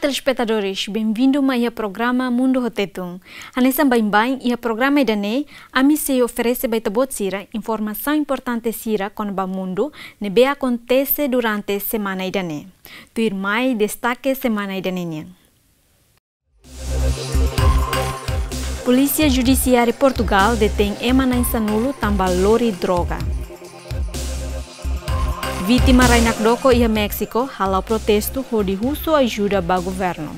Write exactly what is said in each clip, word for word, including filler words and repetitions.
Telespetadores, benvindu mai iha programa Mundu ho Tetun. Hanesan baibain, iha programa ida-ne'e, ami sei oferese ba ita-boot sira informasaun importante sira kona-ba mundu ne'ebé akontese durante semana ida-ne'e. Tuirmai destake semana ida-ne'e nian. Polísia Judisiária Portugal detein ema na'in sanulu tanba lori droga. Vítima rai nakdoko iha Méxiku hala'o protestu hodi husu ajuda ba governu.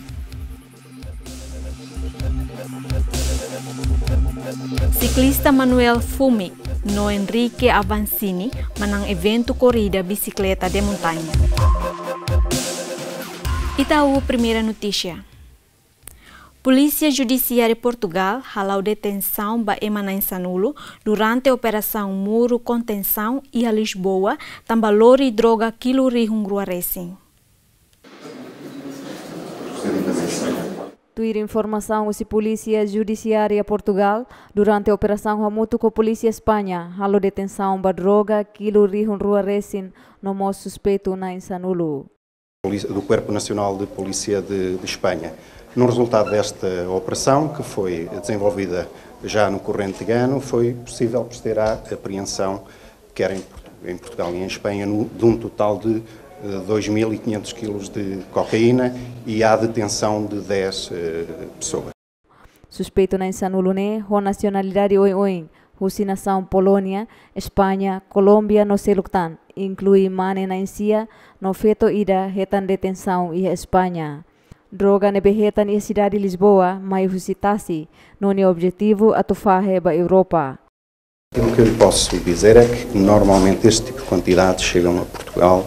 Siklista Manuel Fumic no Enrique Avancini manán eventu korrida bisikleta de montanha. Ita hahú primeira notísia. Polísia Judisiária Portugal hala'o detensaun ba ema na'in sanulu durante operasaun muru kontensaun iha Lisboa, tanba lori droga kilu rihun rua resin. Tuir informasaun husi Polísia Judisiária Portugal, durante operasaun hamutuk ho Polísia España, halo detensaun ba droga kilu rihun rua resin no mós suspeitu na'in sanulu. Polícia, do Corpo Nacional de Polícia de, de Espanha. No resultado desta operação, que foi desenvolvida já no corrente ano, foi possível proceder à apreensão, quer em Portu-, em Portugal e em Espanha, no, de um total de, eh, dois mil e quinhentos quilos de cocaína e à detenção de dez, eh, pessoas. Suspeitu na'in sanulu ne'e ho nasionalidade oioin, husi nasaun Polónia, España, Kolómbia no seluk tan, inklui mane na'in sia no feto ida hetan detensaun iha España. Droga ne'ebé hetan iha sidade Lisboa mai husi tasi, no nia objetivu atu fahe ba Europa. Aquilo que eu lhe posso dizer é que normalmente este tipo de quantidades chegam a Portugal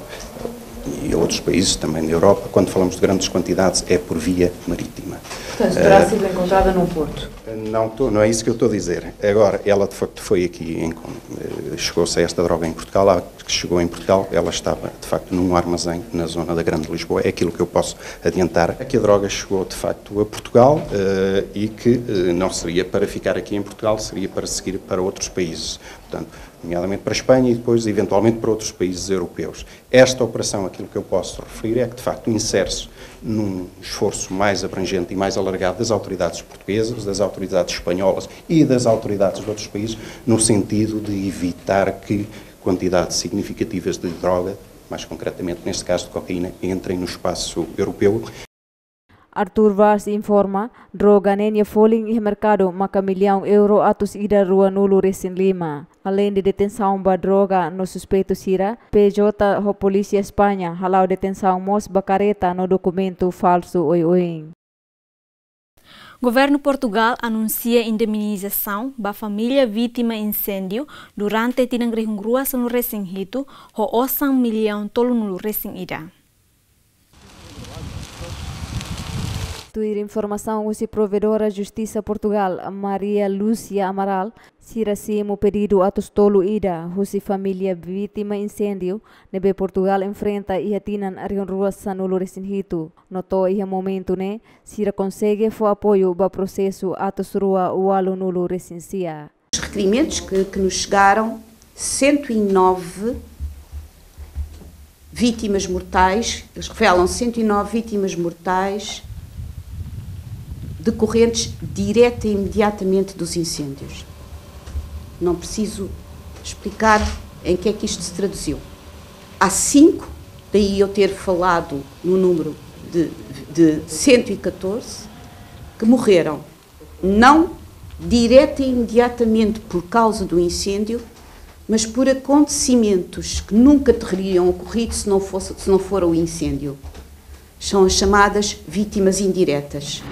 e a outros países também da Europa. Quando falamos de grandes quantidades é por via marítima. Portanto, terá, eh, sido encontrada num porto? Não tô, não é isso que eu estou a dizer. Agora, ela de facto foi aqui, encon-, eh, chegou-se a esta droga em Portugal, a que chegou em Portugal, ela estava de facto num armazém na zona da Grande Lisboa. É aquilo que eu posso adiantar. Aqui a droga chegou de facto a Portugal, eh, e que, eh, não seria para ficar aqui em Portugal, seria para seguir para outros países. Portanto, nomeadamente para a Espanha e depois eventualmente para outros países europeus. Esta operação, aquilo que eu posso referir é que de facto insere-se num esforço mais abrangente e mais alargado das autoridades portuguesas, das autoridades espanholas e das autoridades de outros países, no sentido de evitar que quantidades significativas de droga, mais concretamente neste caso de cocaína, entrem no espaço europeu. Artur Vaz informa, droga ne'e nia folin iha merkadu maka millaun euro atus ida ruanulu resin lima. Aleinde detensaun ba droga no suspeitu sira, P J ho Polísia España hala'o detensaun mós ba kareta no dokumentu falsu oioin. Governu Portugal anunsia indemnizasaun ba família vítima inséndiu durante tinan rihun rua sanulu resin hitu ho osan millaun tolunulu resin ida. Tuir informasaun husi Provedora Justisa Portugal, Maria Lúcia Amaral, sira simu pedidu atus tolu ida husi família vítima inséndiu ne'ebé Portugal enfrenta iha tinan rihun rua sanulu resin hitu. No to'o iha momentu ne'e, sira konsege fó apoiu ba prosesu atus rua ualunulu resin sia. Os requerimentos que, que nos chegaram, cento e nove vítimas mortais, eles revelam cento e nove vítimas mortais decorrentes direta e imediatamente dos incêndios. Não preciso explicar em que é que isto se traduziu. Há cinco, daí eu ter falado no número de, de cento e catorze, que morreram, não direta e imediatamente por causa do incêndio, mas por acontecimentos que nunca teriam ocorrido se não fosse, se não for o incêndio. São as chamadas vítimas indiretas.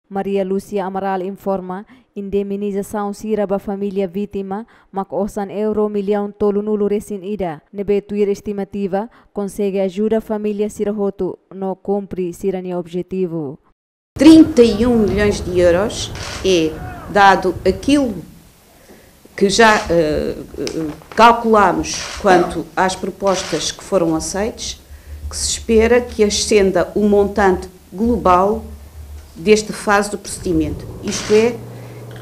Maria Lúcia Amaral informa, indemnizasaun sira ba família vítima mak osan euro millaun tolunulu resin ida, ne'ebé tuir estimativa konsege ajuda família sira hotu no kumpre sira-nia objetivu. Trinta e um milhões de euros é dado aquilo que já, eh, eh, calculamos quanto às propostas que foram aceites, que se espera que ascenda o montante global desta fase do procedimento, isto é,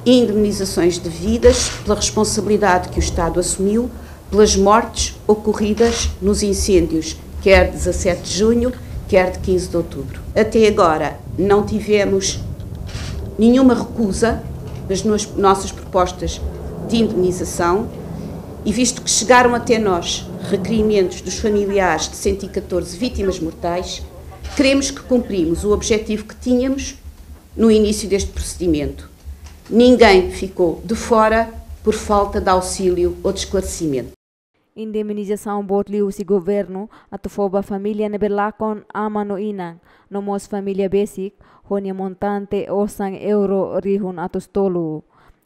indemnizações devidas pela responsabilidade que o Estado assumiu pelas mortes ocorridas nos incêndios, quer dezassete de junho, quer de quinze de outubro. Até agora não tivemos nenhuma recusa das nos-, nossas propostas de indemnização e, visto que chegaram até nós requerimentos dos familiares de cento e catorze vítimas mortais, queremos que cumprimos o objetivo que tínhamos no início deste procedimento. Ninguém ficou de fora por falta de auxílio ou de esclarecimento. Indemnizasaun boot liu husi governu atu fó ba família ne'ebé lakon aman no inan, no mós família besik, ho nia montante osan euro rihun atus tolu.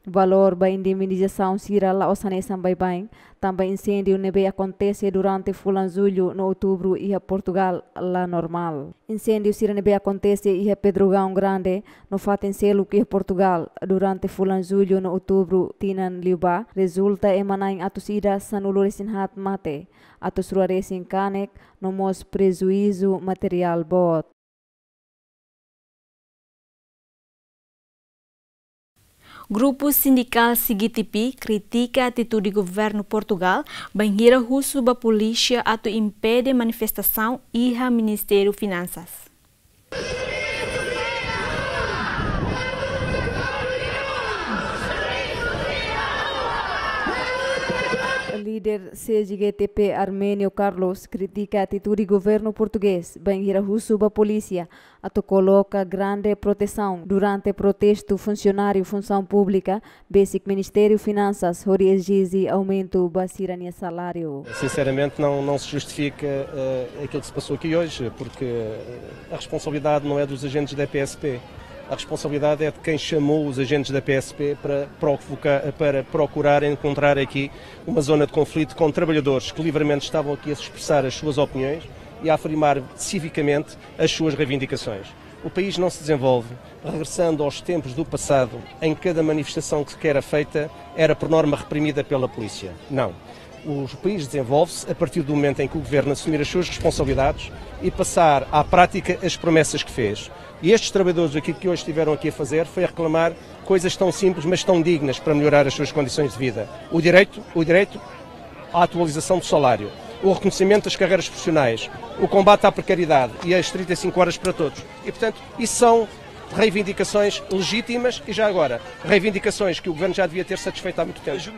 Valór ba indemnizasaun sira la'ós hanesan baibain, tanba inséndiu ne'ebé akontese durante fulan Jullu no Outubru iha Portugál la normál. Inséndiu sira ne'ebé akontese iha Pedrógão Grande no fatin seluk iha Portugál durante fulan Jullu no Outubru tinan liubá, rezulta ema na'in atus ida sanulu-resin-haat mate, atus rua-resin kanek, no mós prejuízu materiál boot. Grupu sindikál CGTP kritika atitude governu Portugál bainhira husu ba polísia atu impede manifestasaun iha Ministériu Finansas. Líder CGTP Arménio Carlos kritika atitude governu portugés bainhira husu ba polísia atu koloka grande protesaun durante protestu funsionáriu Funsaun Públika besik Ministériu Finansas hodi ezije aumentu ba sira-nia saláriu. Sinceramente, não, não se justifica, eh, aquilo que se passou aqui hoje, porque, eh, a responsabilidade não é dos agentes da P S P. A responsabilidade é de quem chamou os agentes da P S P para provocar, para procurar encontrar aqui uma zona de conflito com trabalhadores que livremente estavam aqui a expressar as suas opiniões e a afirmar civicamente as suas reivindicações. O país não se desenvolve regressando aos tempos do passado, em que cada manifestação que era feita era, por norma, reprimida pela polícia. Não. O país desenvolve-se a partir do momento em que o governo assumir as suas responsabilidades e passar à prática as promessas que fez. E estes trabalhadores aqui que hoje estiveram aqui a fazer foi a reclamar coisas tão simples, mas tão dignas para melhorar as suas condições de vida. O direito, o direito à atualização do salário, o reconhecimento das carreiras profissionais, o combate à precariedade e as trinta e cinco horas para todos. E, portanto, isso são reivindicações legítimas e, já agora, reivindicações que o governo já devia ter satisfeito há muito tempo.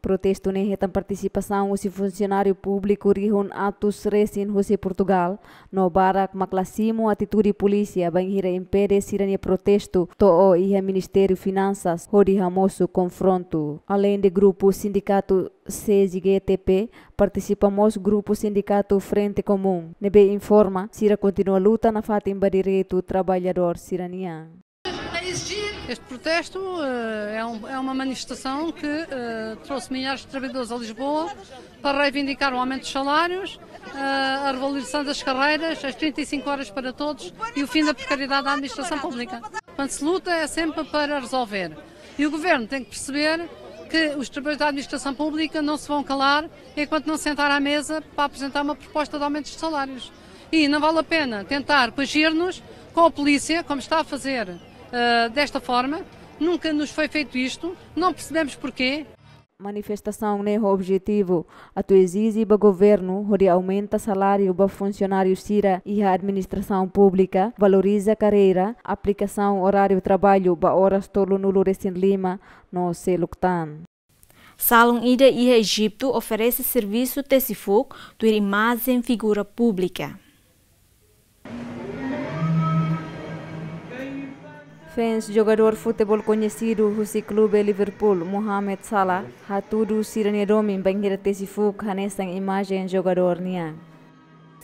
Protestu ne'e hetan partisipasaun husi funsionáriu públiku rihun atus resin husi Portugál, no barak mak la simu atitude polísia bainhira impede sira-nia protestu to'o iha Ministériu Finansas hodi hamosu konfrontu. Aleinde grupu sindikatu CGTP, partisipa mós grupu sindikatu Frente Comum, ne'ebé informa sira kontinua luta nafatin ba direitu trabalhadór sira-nian. Este protesto, eh, é um, é uma manifestação que, eh, trouxe milhares de trabalhadores a Lisboa para reivindicar o aumento dos salários, eh, a revalorização das carreiras, as trinta e cinco horas para todos e o fim da precariedade da administração pública. Quando se luta é sempre para resolver. E o governo tem que perceber que os trabalhadores da administração pública não se vão calar enquanto não sentar à mesa para apresentar uma proposta de aumento de salários. E não vale a pena tentar coagir-nos com a polícia, como está a fazer, eh, desta forma. Nunca nos foi feito isto, não percebemos porquê. Manifestasaun ne'e ho objetivu atu ezije ba governu hodi aumenta saláriu ba funsionáriu sira iha administrasaun públika, valoriza karreira, aplikasaun oráriu traballu ba oras tolunulu-resin-lima no seluk tan. Salun ida iha Ejitu oferese servisu tesi fuuk tuir imajen figura públika. Fans jogadór futeból koñesidu husi klube Liverpool, Mohamed Salah, hatudu sira-nia domin bainhira tesi fuuk hanesan imajen jogadór nian.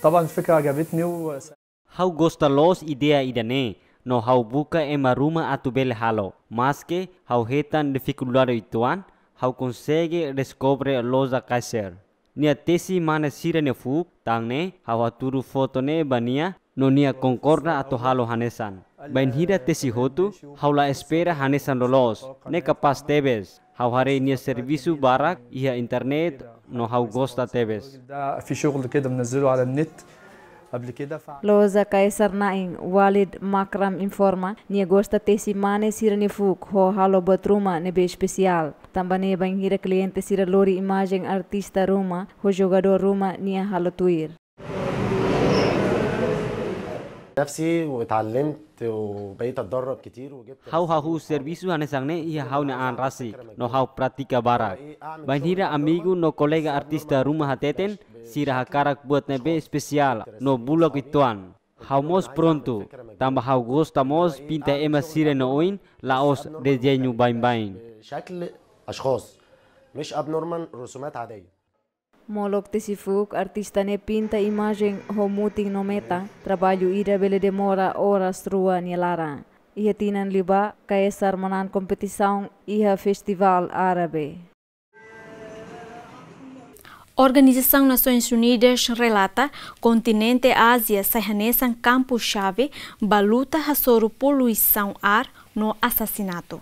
طبعا الفكرة عجبتني و Ha'u gosta loos ideia ida-ne'e, no ha'u buka ema ruma atu bele halo. Maske ha'u hetan difikuldade uitoan, ha'u konsege deskobre Loja Kaiser nia tesi mane sira-nia fuuk, tan ne'e ha'u hatudu foto ne'e ba nia, no nia konkorda atu halo hanesan. Bainhira tesi hotu, ha'u la espera hanesan loloos, ne'e kapás tebes. Ha'u haree nia servisu barak iha internet no ha'u gosta tebes. ده في شغل كده منزله على النت قبل كده ف Loja Kaiser na'in, Walid Makram informa, nia gosta tesi mane sira-nia fuuk ho halo buat ruma ne'ebé espesiál. Tanba ne'e bainhira kliente sira lori imajen artista ruma ho jogadór ruma, nia halo tuir. نفسي واتعلمت وبقيت اتدرب كتير وجبت. Ha'u hahú servisu hanesan ne'e iha ha'u-nia an rasik, no ha'u pratika barak. Bainhira amigu no kolega artista ruma hateten, sira hakarak buat ne'ebé espesiál no bulak uitoan. Ha'u mós prontu, tanba ha'u gosta mós pinta ema sira-nia oin, la'ós dezeñu baibain. شكل أشخاص، مش abnormal، رسومات عادية. Molok tesi fuuk, artista ne'e pinta imajen ho mutin no metan, traballu ida bele demora oras rua nia laran. Iha tinan liubá, Kaesar manán kompetisaun iha festivál árabe. Organizasaun Nasoins Unidas relata, kontinente Ázia sai hanesan kampu xave ba luta hasoru poluisaun ar no asasinatu.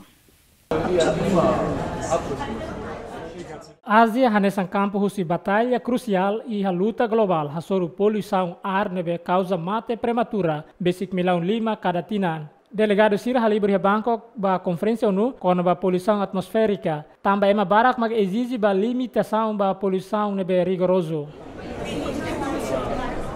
Ázia hanesan kampu husi batalla krusiál iha luta globál hasoru poluisaun ar ne'ebé kauza mate prematura besik millaun lima kada tinan. Delegadu sira halibur iha Bangkok ba Konferénsia ONU kona-ba poluisaun atmosférika, tanba ema barak mak ezije ba limitasaun ba poluisaun ne'ebé rigorozu.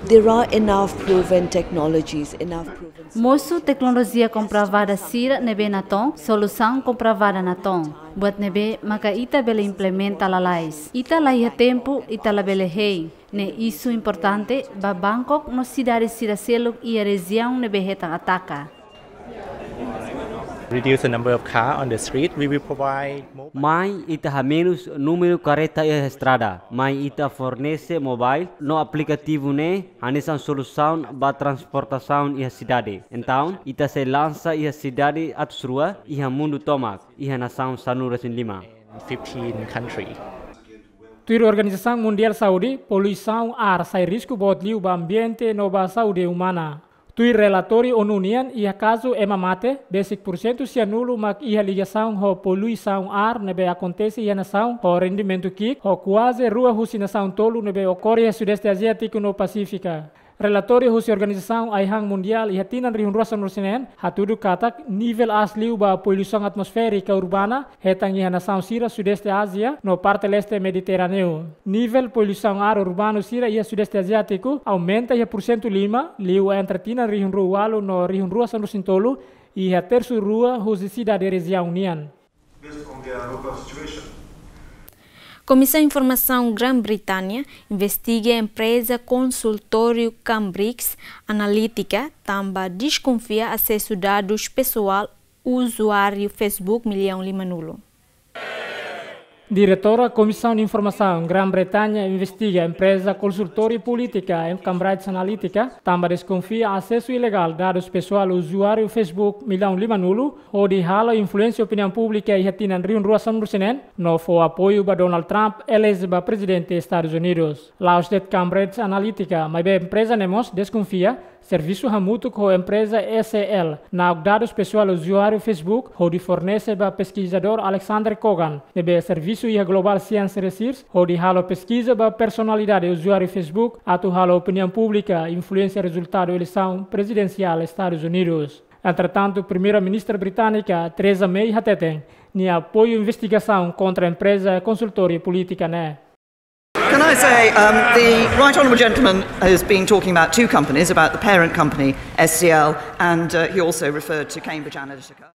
There are enough proven technologies, enough proven Mosu teknolojia komprovada sira ne'ebé natoon, solusaun komprovada natoon. Buat ne'ebé maka ita bele implementa lalais. Ita la iha tempu, ita labele hein. Ne'e isu importante ba Bangkok no sidade sira seluk iha rejiaun ne'ebé hetan ataka. Reduce the number of car on the street. We will provide mobile. Mai ita hamenus númeru kareta iha estrada. Mai ita fornese mobile no aplikativu ne'e hanesan solusaun ba transportasaun iha sidade. Entaun, ita sei lansa iha sidade atus rua iha mundu tomak, iha nasaun sanulu-resin-lima. Fifteen country. Tuir Organizasaun Mundiál Saúde, poluisaun ar sai risku boot liu ba ambiente no ba saúde umana. Tuir relatóriu ONU nian, iha kazu ema mate, besik pursentu sianulu mak iha ligasaun ho poluisaun ar ne'ebé akontese iha nasaun ho rendimentu ki'ik, ho kuaze rua husi nasaun tolu ne'ebé okorre iha Sudeste Aziátiku no Pasífika. Relatóriu husi organizasaun ai-han mundiál iha tinan rihun rua sanulu-resin-neen hatudu katak nivel aas liu ba poluisaun atmosférika urbana hetan iha nasaun sira Sudeste Ázia no parte leste Mediterráneu. Nivel poluisaun ar urbanu sira iha Sudeste Aziátiku aumenta iha pursentu lima liu entre tinan rihun rua ualu no rihun rua sanulu-resin-tolu, iha tersu rua husi sidade rejiaun nian. Based on their local situation. Komisaun Informasaun Grã-Bretanha investiga empreza konsultóriu Cambridge Analytica tanba deskonfia asesu dadus pesoál uzuáriu Facebook millaun lima-nulu. Diretora Komisaun Informasaun Grã-Bretanha investiga empreza konsultóriu polítika Cambridge Analytica tanba deskonfia asesu ilegál dadus pesoál uzuáriu Facebook millaun lima-nulu, hodi halo influénsia opiniaun públika iha tinan rihun rua sanulu-resin-neen, no fó apoiu ba Donald Trump eleje ba prezidente Estadus Unidus. La'ós de'it Cambridge Analytica, maibé empreza ne'e mós deskonfia servisu hamutuk ho empreza E C L, na'ok dadus pesoál uzuáriu Facebook hodi fornese ba peskizadór Alexander Cogan, ne'ebé servisu iha Global Science Research, hodi halo peskiza ba personalidade uzuáriu Facebook atu halo opiniaun públika influénsia rezultadu eleisaun prezidensiál Estadus Unidus. Entretantu, Primeira-Ministra británika Theresa May hateten nia apoiu investigasaun kontra empreza konsultóriu polítika ne'e. Can I say, um, the Right Honourable Gentleman has been talking about two companies, about the parent company, S C L, and, uh, he also referred to Cambridge Analytica.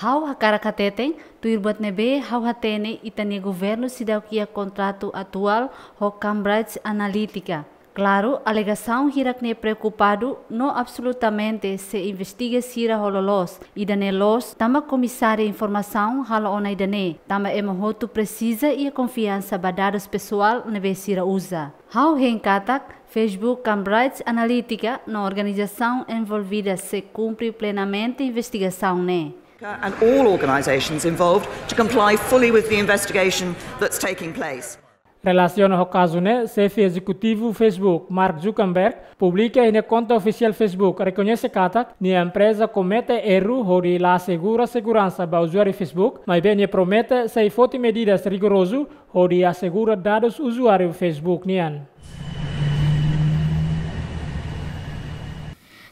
Ha'u hakarak hateten, tuir buat ne'ebé ha'u hatene ita-nia governu seidauk iha kontratu atuál ho Cambridge Analytica. Klaru, alegasaun hirak-ne'e preokupadu no absolutamente sei investiga sira ho loloos. Ida-ne'e loos, tanba komisária informasaun halo ona ida-ne'e, tanba ema hotu presiza iha konfiansa ba dadus pesoál ne'ebé sira uza. Ha'u hein katak, Facebook, Cambridge Analytica no organizasaun envolvida sei kumpre plenamente investigasaun ne'e. And all organisations involved to comply fully with the investigation that's taking place. Relasiona ho kazu ne'e, xefe ezekutivu Facebook, Mark Zuckerberg, publika iha nia konta ofisiál Facebook, rekoñese katak nia empreza komete erru hodi la asegura seguransa ba uzuáriu Facebook, maibé nia promete sei foti medidas rigorozu hodi asegura dadus uzuáriu Facebook nian.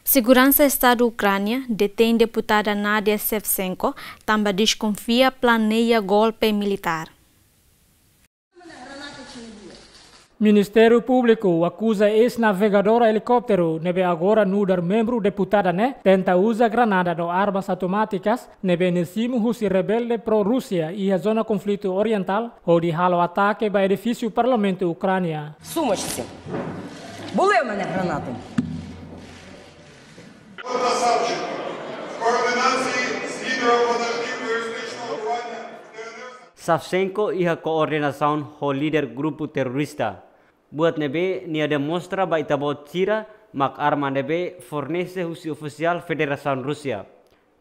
Seguransa Estadu Ukránia detein deputada Nadia Shevchenko tanba deskonfia planeia golpe militár. Ministériu Públiku akuza eis-navegadora elikópteru ne'ebé agora nu'udar membru deputada ne'e tenta uza granada no armas automátikas ne'ebé nia simu husi rebelde pró-Rúsia iha zona konflitu orientál hodi halo atake ba edifísiu Parlamentu Ukránia. Сумочці. Були в мене гранати. От Савченко. В координації з лідером фанатичного терористичного угрупування Т Н Р. Savchenko iha koordenasaun ho líder grupu terrorista. Buat ne'ebé nia demonstra ba ita-boot sira mak arma ne'ebé fornese husi ofisiál Federasaun Rúsia.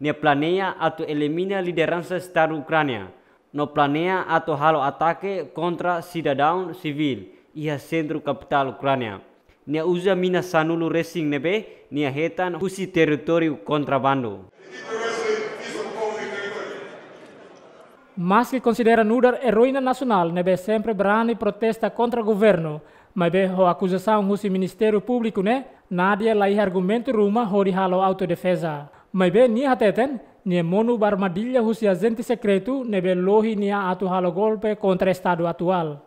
Nia planeia atu elimina lideransa Estadu Ukránia, no planeia atu halo atake kontra sidadaun sivíl iha sentru kapitál Ukránia. Nia uza mina sanulu resin ne'ebé nia hetan husi territóriu kontrabandu. Maski konsidera nu'udar eroína nasionál ne'ebé sempre brani protesta kontra governu, maibé ho akuzasaun husi Ministériu Públiku ne'e, Nadia la iha argumentu ruma hodi halo autodefeza. Maibé nia hateten, nia monu ba armadilla husi ajente sekretu ne'ebé lohi nia atu halo golpe kontra Estadu atuál.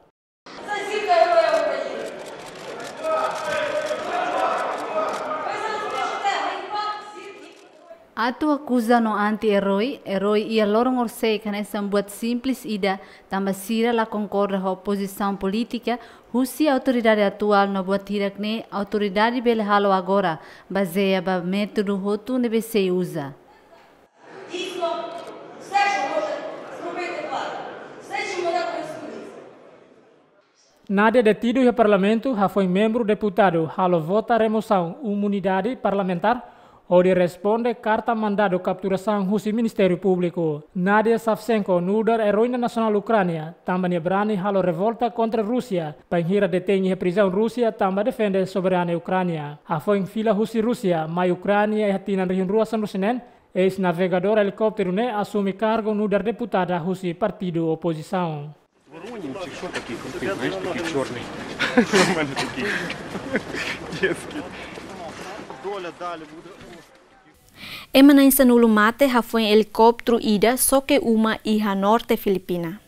Atu akuza no anti-erói, erói iha loron orsida hanesan buat simples ida, tanba sira la konkorda ho pozisaun polítika husi autoridade atuál no buat hirak ne'e autoridade bele halo agora, bazeia ba métodu hotu ne'ebé sei uza. Nadia detidu iha Parlamentu hafoin membru deputadu halo vota remosaun imunidade parlamentár hodi responde karta mandadu kapturasaun husi Ministériu Públiku. Nadia Savchenko nu'udar eroína nasionál Ukránia, tanba nia brani halo revolta kontra Rúsia, bainhira detein iha prizaun Rúsia tanba defende soberania Ukránia. Hafoin fila husi Rúsia mai Ukránia iha tinan rihun rua sanulu-resin-neen, eis-navegadora elikópteru ne'e asume kargu nu'udar deputada husi partidu opozisaun. Воронинцы, что такие крутые, знаешь, такие чёрные. Нормально такие. Детские. Доля дали, мудро. Ema na'in sanulu mate hafoin elikópteru ida xoke uma iha norte Filipina.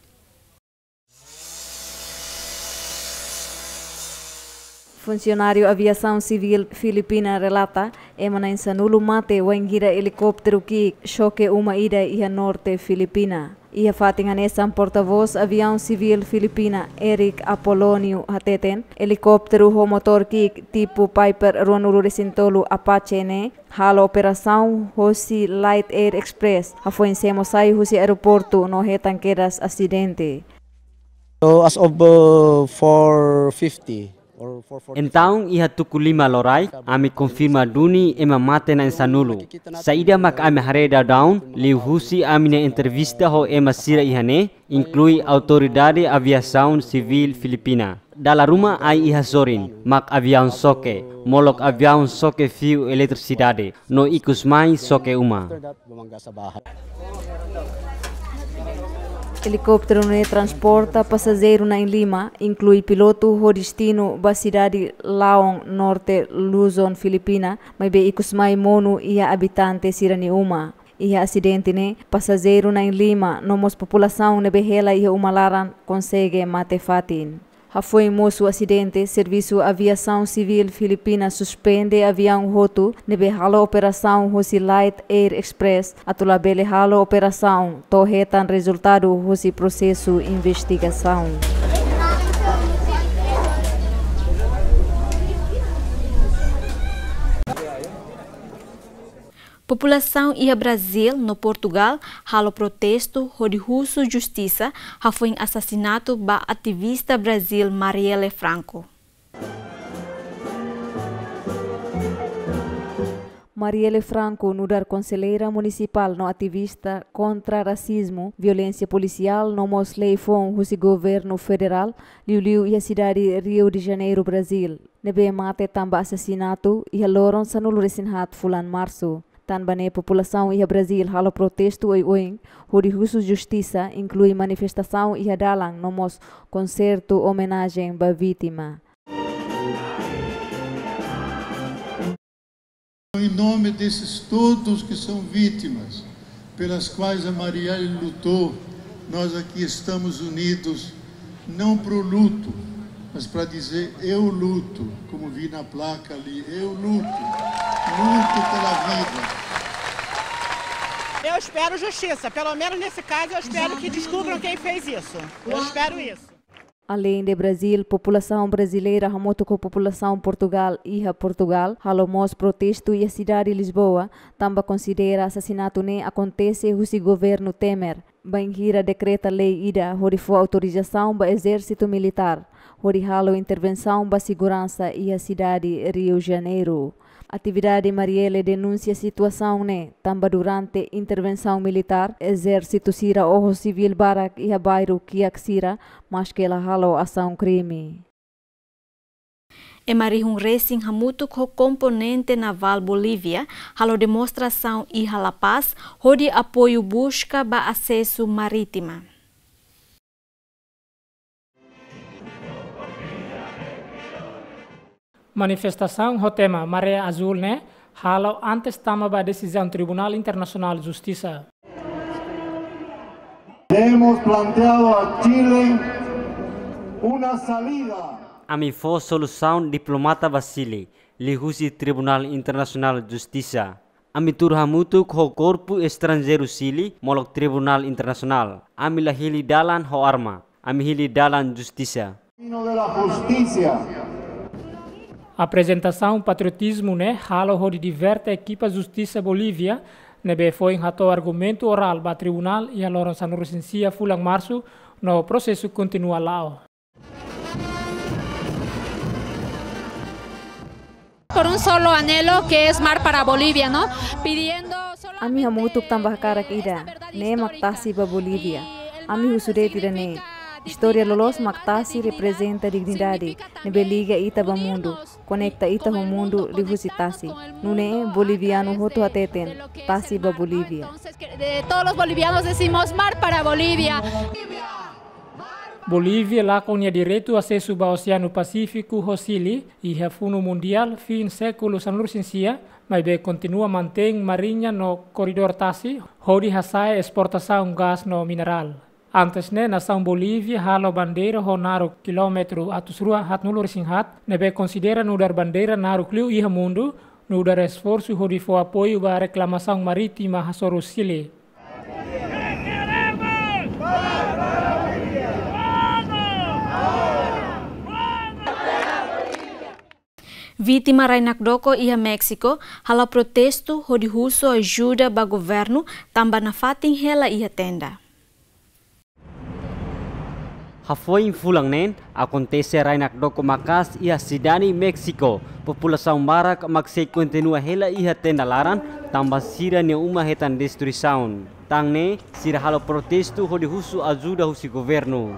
Funsionáriu Aviasaun Sivíl Filipina relata, ema na'in sanulu mate wainhira elikópteru ki'ik xoke uma ida iha norte Filipina. Iha fatin hanesan portavós Aviasaun Sivíl Filipina, Eric Apolonio hateten, elikópteru ho motór ki'ik tipu Piper ruanulu-resin-tolu Apache ne'e halo operasaun hosi Light Air Express, hafoin semo sai husi aeroportu no hetan kedas asidente. So as of, uh, four fifty or four forty-five. Entaun, iha tuku lima loraik, ami konfirma duni ema mate na'in sanulu. Saida mak ami haree daudaun, liuhusi ami-nia entrevista ho ema sira iha ne'e, inklui Autoridade Aviasaun Sivíl Filipina. Dala ruma ai iha sorin, mak aviaun xoke, molok aviaun xoke fiu eletrisidade, no ikus mai xoke uma. Elikópteru ne'e transporta pasajeiru na'in lima, inklui pilotu ho destinu ba sidade Laon, norte Luzon, Filipina, maibé ikus mai monu iha abitante sira-nia uma. Iha asidente ne'e, pasajeiru na'in lima, no mós populasaun ne'ebé hela iha uma laran konsege mate fatin. Hafoin mosu asidente, Servisu Aviasaun Sivíl Filipina suspende aviaun hotu ne'ebé halo operasaun hosi Light Air Express, atu labele halo operasaun to'o hetan rezultadu hosi prosesu investigasaun. Populasaun iha Brazil no Portugal halo protestu hodi husu justisa hafoin asasinatu ba ativista Brazil Marielle Franco. Marielle Franco nu'udar konselleira munisipál no ativista kontra rasizmu, violénsia polisiál no mós lei foun husi governu federál, liuliu iha sidade Rio de Janeiro, Brazil, ne'ebé mate tanba asasinatu iha loron sanulu-resin-haat fulan Marsu. Tanba ne'e populasaun iha Brazil halo protestu oioin, hodi husu justisa, inklui manifestasaun iha dalan no mós konsertu omenajen ba vítima. Em nome desses todos que são vítimas, pelas quais a Marielle lutou, nós aqui estamos unidos, não pro luto, Mas para dizer, eu luto, como vi na placa ali, eu luto, luto pela vida. Eu espero justiça, pelo menos nesse caso eu espero que descubram quem fez isso. Eu espero isso. Além de Brazil, populasaun brasileira hamutuk ho populasaun Portugal iha Portugal halo mós protestu iha sidade Lisboa, tanba konsidera asasinatu ne'e akontese husi governu Temer, bainhira dekreta lei ida hodi fó autorizasaun ba ezérsitu militár hodi halo intervensaun ba seguransa iha sidade Rio Janeiro. Atividade Marielle denunsia situasaun ne'e, tanba durante intervensaun militár, ezérsitu sira oho sivíl barak iha bairru kiak sira, maske la halo asaun krime. Ema rihun resin hamutuk ho komponente navál Bolívia halo demonstrasaun iha La Paz, hodi apoiu buska ba asesu marítima. Manifestasaun ho tema Maré Azul ne'e halo antes tama ba desizaun Tribunál Internasionál Justisa. Hemos planteado a Chile una salida. Ami fó solusaun diplomata ba Chile, liuhusi Tribunál Internasionál Justisa. Ami tuur hamutuk ho korpu estranjeiru Chile, molok Tribunál Internasionál. Ami la hili dalan ho arma. Ami hili dalan justisa. Camino de la justicia. Aprezentasaun patriotizmu ne'e halo hodi diverte ekipa justisa Bolívia, ne'ebé foin hato'o argumentu orál ba tribunál iha loron sanulu-resin-sia fulan Marsu, no prosesu kontinua la'o. Por un solo anhelo que es mar para Bolivia, ¿no? Pidiendo solamente, eh, esta verdad histórica. Ami hamutuk tanba hakarak ida, ne'e mak tasi ba Bolívia. Ami husu de'it ida-ne'e. Istória loloos mak tasi reprezenta dignidade, ne'ebé liga ita ba mundu, konekta ita ho mundu liuhusi tasi. Nune'e bolivianu hotu hateten, tasi ba Bolívia. Entonces, que de todos los bolivianos decimos mar para Bolivia. Bolívia lakon nia direitu asesu ba Oseanu Pasífiku ho Chile, iha funu mundiál fin sékulu sanulu-resin-sia, maibé kontinua mantein mariña no koridór tasi, hodi hasa'e esportasaun gás no minerál. Antes ne'e, nasaun Bolívia halo bandeira ho naruk kilómetru atus rua haatnulu-resin-haat, ne'ebé konsidera nu'udar bandeira naruk liu iha mundu, nu'udar esforsu hodi fó apoiu ba reklamasaun marítima hasoru Chile. Vítima rai nakdoko iha Méxiku halo protestu hodi husu ajuda ba governu, tanba nafatin hela iha tenda. Hafoin fulan neen, akontese rai nakdoko maka'as iha sidade Méxiku. Populasaun barak mak sei kontinua hela iha tenda laran, tanba sira-nia uma hetan destruisaun. Tan ne'e, sira halo protestu hodi husu ajuda husi governu.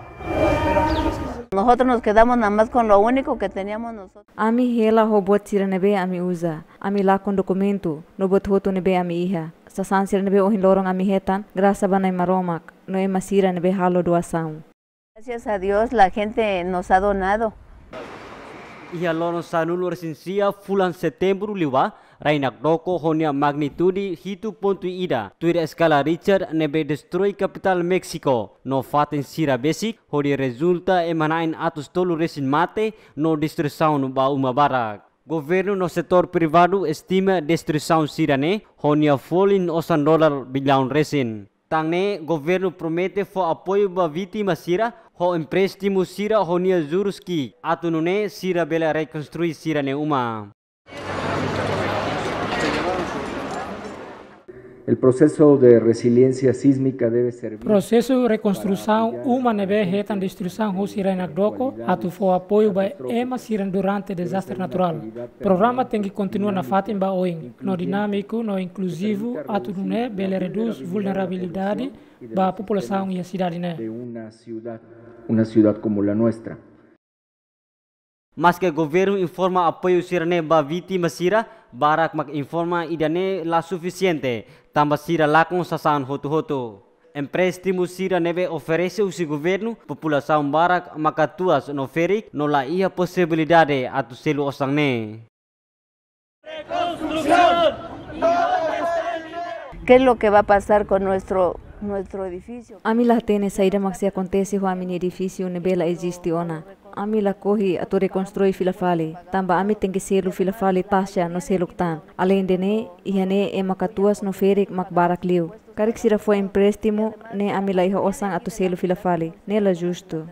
Nosotros nos quedamos nada más con lo único que teníamos nosotros. Ami hela ho buat sira ne'ebé ami uza. Ami lakon dokumentu, no buat hotu ne'ebé ami iha. Sasán sira ne'ebé ohin loron ami hetan, grasa ba Na'i Maromak, no ema sira ne'ebé halo doasaun. Gracias a Dios, la gente nos ha donado. Iha loron sanulu-resin-sia fulan Setembru liubá, rai nakdoko ho nia magnitude hitu pontu ida, tuir eskala Richter ne'ebé destroi kapitál Méxiku, no fatin sira besik, hodi rezulta ema na'in atus tolu resin mate, no destruisaun ba uma barak. Governu no setór privadu estima destruisaun sira-ne'e ho nia folin osan dolar billaun resin. Tan ne'e, governu promete fó apoiu ba vítima sira ho empréstimu sira ho nia jurus ki'ik, atu nune'e sira bele rekonstrui sira-nia uma. El proceso de resiliencia sísmica debe servir. Prosesu rekonstrusaun uma ne'ebé hetan destruisaun husi rai nakdoko atu fó apoiu ba ema sira durante dezastre naturál. Programa tenke kontinua nafatin ba oin, no dinámiku no inkluzivu atu nune'e bele redús vulnerabilidade ba populasaun iha sidade ne'e. De una ciudad, una ciudad como la nuestra. Maske governu informa apoiu sira-ne'e ba vítima sira, barak mak informa ida-ne'e la sufisiente, tanba sira lakon sasán hotu-hotu. Empréstimu sira ne'ebé oferese husi governu, populasaun barak maka tuas no ferik, no la iha posibilidade atu selu osan ne'e. ¿Qué es lo que va a pasar con nuestro, nuestro edificio? Ami la hatene saida mak sei akontese ho ami-nia edifísiu ne'ebé la eziste ona. Ami lakohi atu rekonstrui fila fali, tanba ami tenke selu fila fali taxa no seluk tan. Aleinde ne'e, iha ne'e ema katuas no ferik mak barak liu. Karik sira fó empréstimu, ne'e ami la iha osan atu selu fila fali. Ne'e la justu.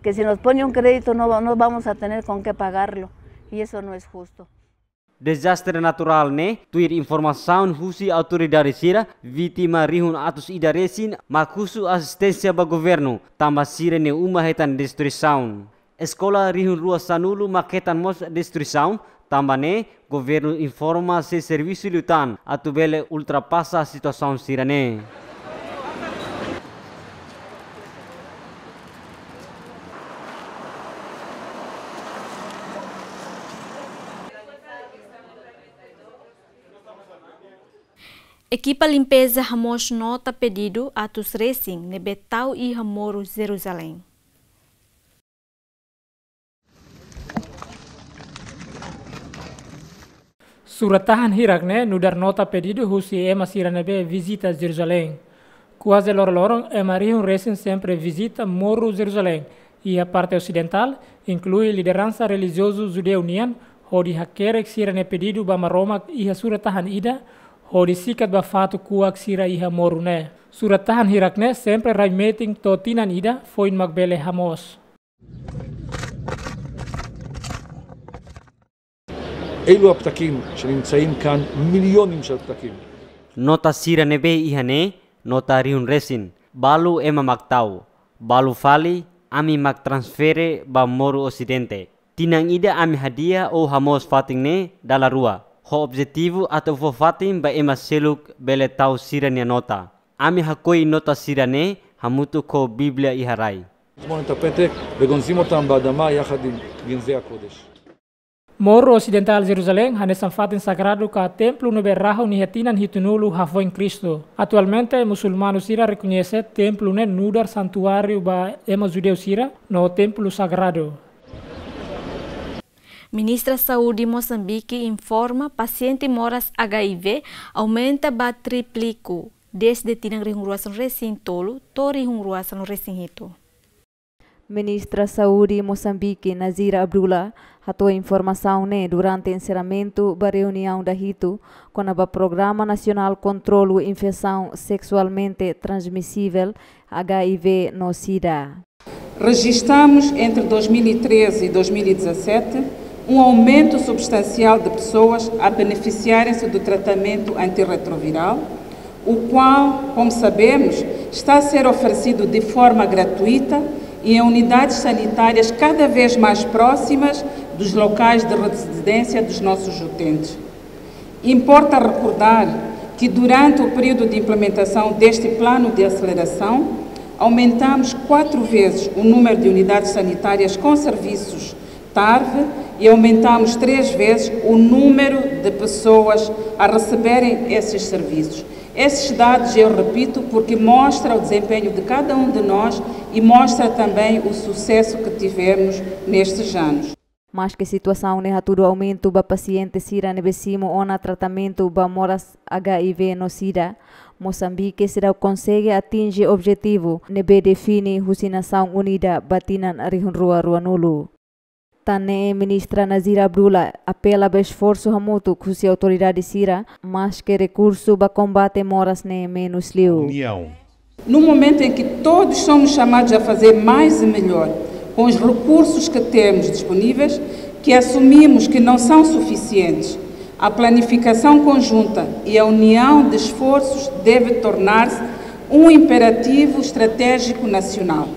Que si nos pone un crédito, no, no vamos a tener con qué pagarlo. Y eso no es justo. Dezastre naturál ne'e, tuir informasaun husi autoridade sira, vítima rihun atus ida resin mak husu asisténsia ba governu, tanba sira-nia uma hetan destruisaun. Eskola rihun rua sanulu mak hetan mós destruisaun, tanba ne'e governu informa sei servisu liután atu bele ultrapasa situasaun sira-ne'e. Ekipa limpeza hamoos nota pedidu atus resin ne'ebé tau iha Moru Jeruzalein. Surat-tahan hirak ne'e nu'udar nota pedidu husi ema sira ne'ebé vizita Jeruzalein. Kuaze loroloron ema rihun resin sempre vizita Moru Jeruzalein iha parte osidentál, inklui lideransa relijiozu judeu nian, hodi hakerek sira-nia pedidu ba Maromak iha surat-tahan ida, hodi sikat ba fatuk kuak sira iha moru ne'e. Surat-tahan hirak ne'e sempre rai metin to'o tinan ida foin mak bele hamoos. אלו הפתקים שנמצאים כאן, מיליונים של פתקים. Nota sira ne'ebé iha ne'e, nota rihun resin, balu ema mak tau, balu fali ami mak transfere ba Moru Osidente. Tinan ida ami hadi'a ou hamoos fatin ne'e dala rua, ho objetivu atu fó fatin ba ema seluk bele tau sira-nia nota. Ami hakoi nota sira-ne'e hamutuk ho Bíblia iha rai. מזמור את הפתק וגונזים אותם באדמה יחד עם גנזי הקודש. Moru Osidentál Jeruzalein hanesan fatin sagradu ka templu ne'ebé rahun iha tinan hitunulu hafoin Kristu. Atualmente, musulmanu sira rekoñese templu ne'e nu'udar santuáriu ba ema judeu sira no templu sagradu. Ministra Saúde Mosambike informa pasiente moras H I V aumenta ba tripliku, dezde tinan rihun rua sanulu resin tolu to'o rihun rua sanulu resin hitu. Ministra Saúde Mosambike, Nazira Abdullah, hato'o informasaun ne'e durante enserramentu ba reuniaun dahitu kona-ba Programa Nasionál Kontrolu Infesaun Seksualmente Transmisivel, H I V no SIDA. Registramos entre dois mil e treze e dois mil e dezassete um aumento substancial de pessoas a beneficiarem-se do tratamento antirretroviral, o qual, como sabemos, está a ser oferecido de forma gratuita e em unidades sanitárias cada vez mais próximas dos locais de residência dos nossos utentes. Importa recordar que, durante o período de implementação deste plano de aceleração, aumentamos quatro vezes o número de unidades sanitárias com serviços TARV e aumentamos três vezes o número de pessoas a receberem esses serviços. Esses dados, eu repito, porque mostra o desempenho de cada um de nós e mostra também o sucesso que tivemos nestes anos. Maske situasaun ne'e hatudu aumentu ba pasiente sira ne'ebé simu ona tratamentu ba moras H I V no SIDA, Mosambike seidauk konsege atinje objetivu ne'ebé define husi Nasaun Unida ba tinan rihun rua ruanulu. Tan ne'e Ministra Nazira Abdullah apela ba esforsu hamutuk husi autoridade sira, maske rekursu ba kombate moras ne'e menus liu. União. No momento em que todos somos chamados a fazer mais e melhor, com os recursos que temos disponíveis, que assumimos que não são suficientes, a planificação conjunta e a união de esforços deve tornar-se um imperativo estratégico nacional.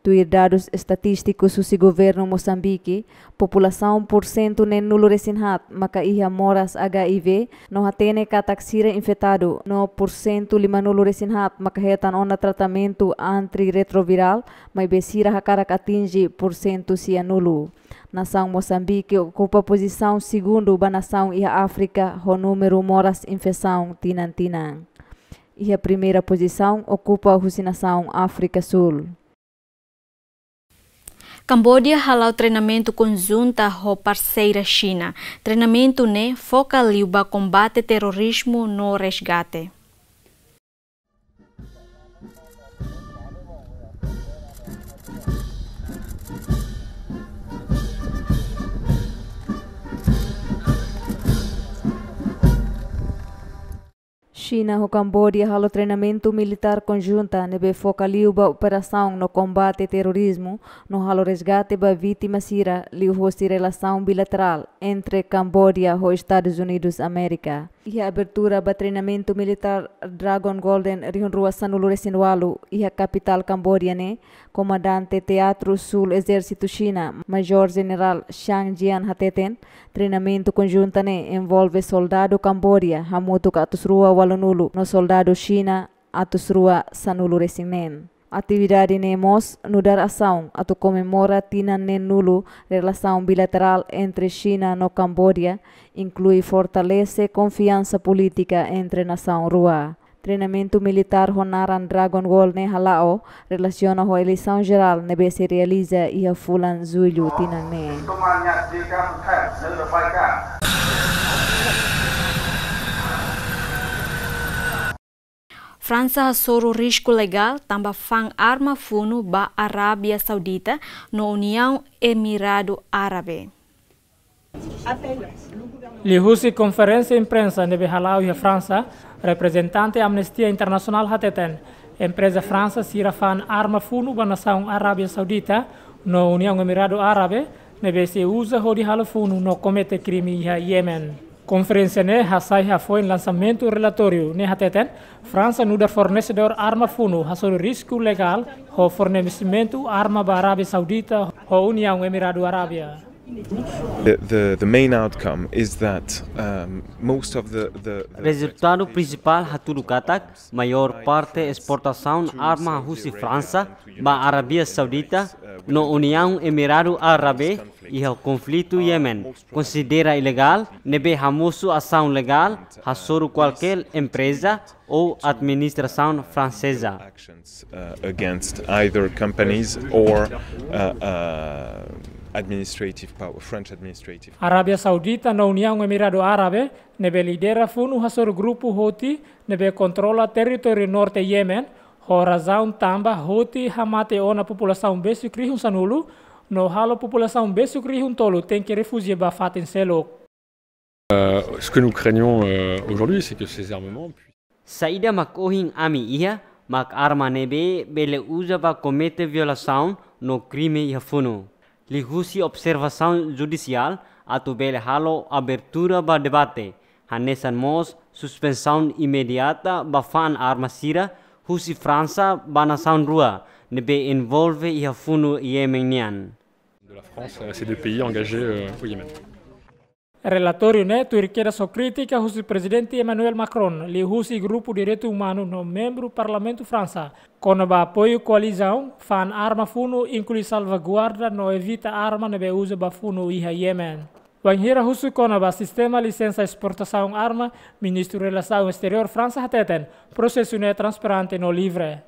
Tuir dadus estatístikus husi governu Mosambike, populasaun pursentu neenulu resin haat maka iha moras H I V no hatene katak sira infetadu no pursentu limanulu resin haat maka hetan ona tratamentu antirretroviral, maibé sira hakarak atinje pursentu sianulu. Nasaun Mosambike okupa pozisaun segundu ba nasaun iha Áfrika ho númeru moras infesaun tinan-tinan. Iha primeira pozisaun okupa husi nasaun Áfrika Súl. Kamboja hala'o treinamentu konjunta ho parseira Xina. Treinamentu ne'e foka liu ba kombate terorizmu no resgate. Xina ho Kambodia halo treinamentu militár konjunta ne'ebé foka liu ba operasaun no kombate terrorizmu, no halo resgate ba vítima sira liuhosi relasaun bilaterál entre Kambodia ho Estadus Unidus Amérika. Iha abertura ba treinamentu militár Dragon Golden rihun rua sanulu resin ualu iha kapitál Kambodia ne'e, Komandante Teatru Súl Ezérsitu Xina, Majór Jenerál Zhang Jian hateten, treinamentu konjunta ne'e envolve soldadu Kambodia hamutuk atus rua ualunulu no soldadu Xina atus rua sanulu resin neen. Atividade ne'e mós nu'udar asaun atu komemora tinan neenulu relasaun bilaterál entre Xina no Kambodia, inklui fortalese konfiansa polítika entre nasaun rua. Treinamentu militár ho naran Dragon Golden ne'e hala'o relasiona ho eleisaun jerál ne'ebé sei realiza iha fulan Jullu tinan ne'e. Fransa hasoru risku legál tanba fa'an arma funu ba Arábia Saudita no Uniaun Emiradu Árabe. Liuhusi konferénsia imprensa ne'ebé hala'o iha Fransa, reprezentante Amnistia Internasionál hateten, empreza Fransa sira fa'an arma funu ba nasaun Arábia Saudita no Uniaun Emiradu Árabe, ne'ebé sei uza hodi halo funu no komete krime iha Yemen. Konferénsia ne'e hasai hafoin lansamentu relatóriu ne'e hateten, Fransa nu'udar fornesedór arma funu hasoru risku legál ho fornesimentu arma ba Arábia Saudita ho Uniaun Emiradu Árabe. The, the, the main outcome is that, um, most of the, the, the Rezultadu prinsipál hatudu katak maiór parte esportasaun arma husi Fransa ba Arábia Saudita no Uniaun Emiradu Árabe iha konflitu Yemen konsidera ilegál, ne'ebé hamosu asaun legál hasoru kualkér empreza ou administrasaun franseza. Actions, uh, against either companies or, uh, uh, administrative power, French administrative. Arábia Saudita no Uniaun Emiradu Árabe ne'ebé lidera funu hasoru grupu Houthi ne'ebé kontrola territóriu norte Yemen, ho razaun tanba Houthi hamate ona populasaun besik rihun sanulu, no halo populasaun besik rihun tolu tenke refújia ba fatin seluk. Euh, ce que nous craignons, euh, aujourd'hui, c'est que ces armements puissent... Saida mak ohin ami iha, mak arma ne'ebé bele uza ba komete violasaun no krime iha funu. Liuhusi observasaun judisiál atu bele halo abertura ba debate, hanesan mós suspensaun imediata ba fa'an arma sira husi Fransa ba nasaun rua ne'ebé envolve iha funu Yemen nian. De la France, euh, ces deux pays engagés, euh, au Yémen. Relatóriu ne'e tuir kedas ho krítika husi Prezidente Emmanuel Macron, liuhusi grupu direitu umanu no membru Parlamentu Fransa, kona-ba apoiu koalizaun fa'an arma funu, inklui salvaguarda no evita arma ne'ebé uza ba funu iha Yemen. Wainhira husu kona-ba sistema lisensa esportasaun arma, Ministru Relasaun Esteriór Fransa hateten, prosesu ne'e transparente no livre.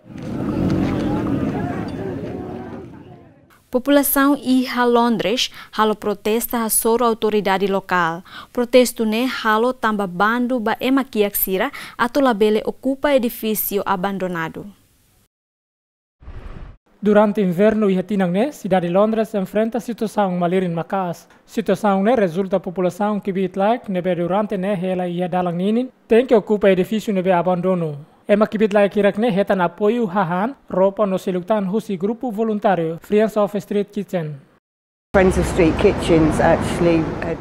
Populasaun iha Londres halo protesta hasoru autoridade lokál. Protestu ne'e halo tanba bandu ba ema kiak sira atu labele okupa edifísiu abandonadu. Durante invernu iha tinan ne'e, sidade Londres enfrenta situasaun malirin maka'as. Situasaun ne'e rezulta populasaun kbiit-laek ne'ebé durante ne'e hela iha dalan ninin, tenke okupa edifísiu ne'ebé abandonu. Ema kbiit-laek hirak ne'e hetan apoiu hahán, roupa no seluk tan husi grupu voluntáriu Friends of Street Kitchen. Friends of Street Kitchens actually, uh,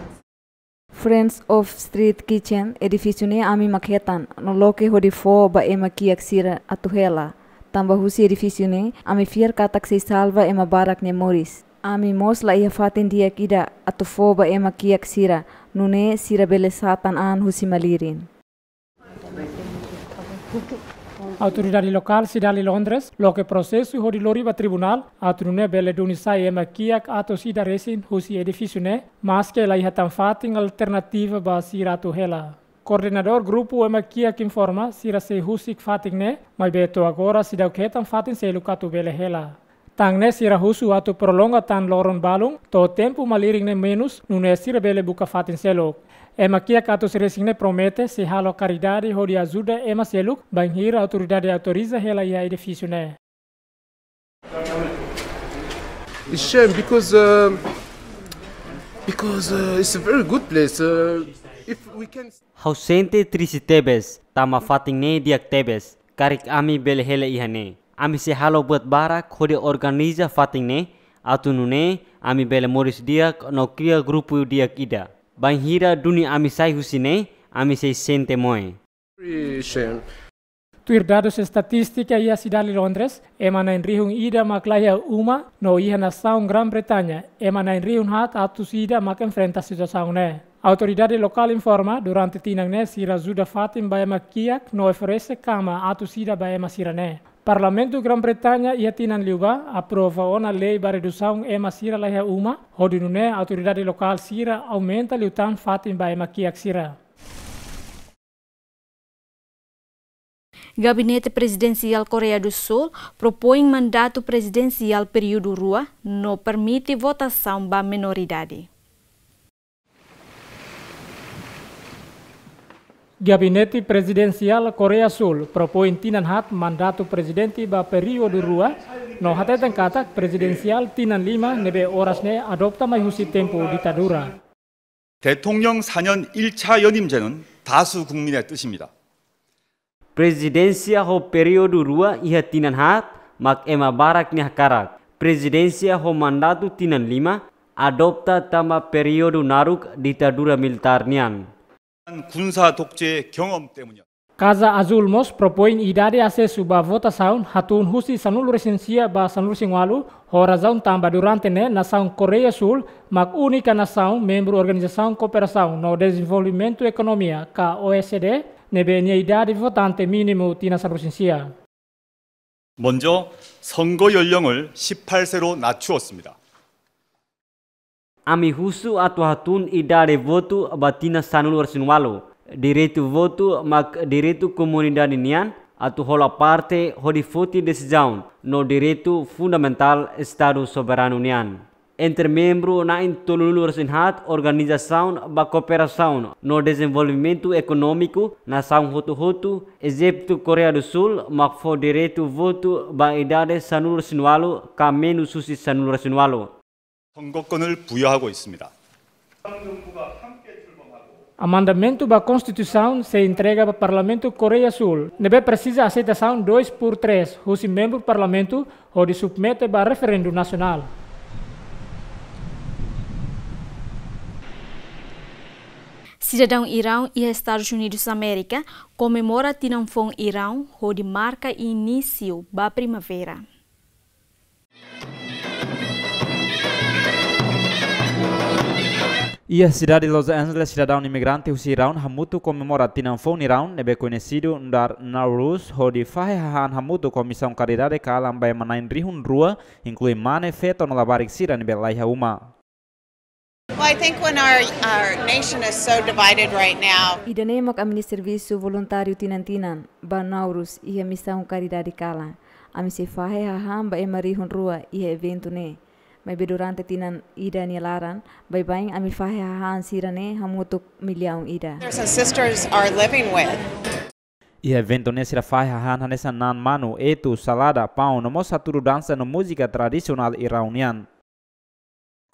Friends of Street Kitchen, edifísiu ne'e ami mak hetan, no loke hodi fó ba ema kiak sira atu hela. Tanba husi edifísiu ne'e, ami fiar katak sei salva ema barak nia moris. Ami mós la iha fatin di'ak ida atu fó ba ema kiak sira, nune'e sira bele satan an husi malirin. Autoridade lokál sidade Londres loke prosesu hodi lori ba tribunál, atu nune'e bele duni sai ema kiak atus ida resin husi edifísiu ne'e, maske la iha tan fatin alternativa ba sira atu hela. Koordenadór grupu ema kiak informa, sira sei husik fatin ne'e, maibé to'o agora seidauk hetan fatin seluk atu bele hela. Tan ne'e sira husu atu prolonga tan loron balun, to'o tempu malirin ne'e menus, nune'e sira bele buka fatin seluk. Ema kiak atus resin ne'e promete sei halo karidade hodi ajuda ema seluk, bainhira autoridade autoriza hela iha edifísiu ne'e. It's shame because, uh, because, uh, it's a very good place. Uh, Ha'u sente triste tebes, tanba fatin ne'e di'ak tebes. Karik ami bele hela iha ne'e, ami sei halo buat barak hodi organiza fatin ne'e, atu nune'e ami bele moris di'ak no kria grupu di'ak ida. Bainhira duni ami sai husi ne'e, ami sei sente moe. Tuir dadus estatístika iha sidade Londres, ema na'in rihun ida mak laiha uma, no iha nasaun Gran Bretaña, ema na'in rihun haat atus ida mak enfrenta situasaun ne'e. Autoridade lokál informa, durante tinan ne'e sira ajuda fatin ba ema kiak no oferese kama atus ida ba ema sira-ne'e. Parlamentu Gran Bretaña iha tinan liubá aprova ona lei ba redusaun ema sira laiha uma, hodi nune'e autoridade lokál sira aumenta liután fatin ba ema kiak sira. Gabinete Prezidensiál Koreia do Súl propoin mandatu prezidensiál períodu rua no permite votasaun ba menoridade. Gabinete Prezidensiál Koreia Súl propoin tinan haat mandatu prezidente ba períodu rua, no hateten katak prezidensiál tinan lima ne'ebé oras ne'e adopta mai husi tempu ditadura. 대통령 사 년 일 차 연임제는 다수 국민의 뜻입니다. Prezidénsia ho períodu rua iha tinan haat mak ema barak nia hakarak. Prezidénsia ho mandatu tinan lima adopta tanba períodu naruk ditadura militár nian. 군사 독재의 경험 때문이었습니다. Kaza Azúl mós propoin idade asesu ba votasaun hatún husi sanulu-resin-sia ba sanulu-resin-ualu, ho razaun tanba durante ne'e nasaun Koreia Súl mak únika nasaun membru Organizasaun Kooperasaun no Dezenvolvimentu Ekonomia ka O E C D ne'ebé nia idade votante mínimu tinan sanulu-resin-sia. 먼저 선거 연령을 십팔 세로 낮추었습니다. Ami husu atu hatún idade votu ba tinan sanulu-resin-ualu. Direitu votu mak direitu komunidade nian atu hola parte hodi foti desizaun no direitu fundamentál Estadu soberanu nian. Entre membru na'in tolunulu-resin-haat Organizasaun ba Kooperasaun no Dezenvolvimentu Ekonómiku, nasaun hotu-hotu, ezeptu Koreia do Súl, mak fó direitu votu ba idade sanulu-resin-ualu ka menus husi sanulu-resin-ualu. 선거권을 부여하고 있습니다. Amendamentu ba Konstituisaun sei entrega ba Parlamentu Koreia Súl, ne'ebé presiza aseitasaun dois por três husi membru Parlamentu hodi submete ba referendu nasionál. Sidadaun Iraun iha Estadus Unidus Amérika komemora tinan foun Iraun hodi marka inísiu ba primavera. Iha sidade Los Angeles, sidadaun imigrante husi Iraun hamutuk komemora tinan foun Iraun ne'ebé koñesidu nu'udar Nowruz, hodi fahe hahán hamutuk ho misaun karidade kalan ba ema na'in rihun rua, inklui mane, feto no labarik sira ne'ebé laiha uma. Well, I think when our, our nation is so divided right now, Ida-ne'e mak ami-nia servisu voluntáriu tinan-tinan ba Nowruz iha misaun karidade kalan. Ami sei fahe hahán ba ema rihun rua iha eventu ne'e. Maibé durante tinan ida nia laran, baibain ami fahe hahán sira-ne'e hamutuk millaun ida. Brothers and sisters are living with. Iha eventu ne'e sira fahe hahán hanesan na'an manu, etu, salada, paun, no mós hatudu dansa no múzika tradisionál Iraun nian.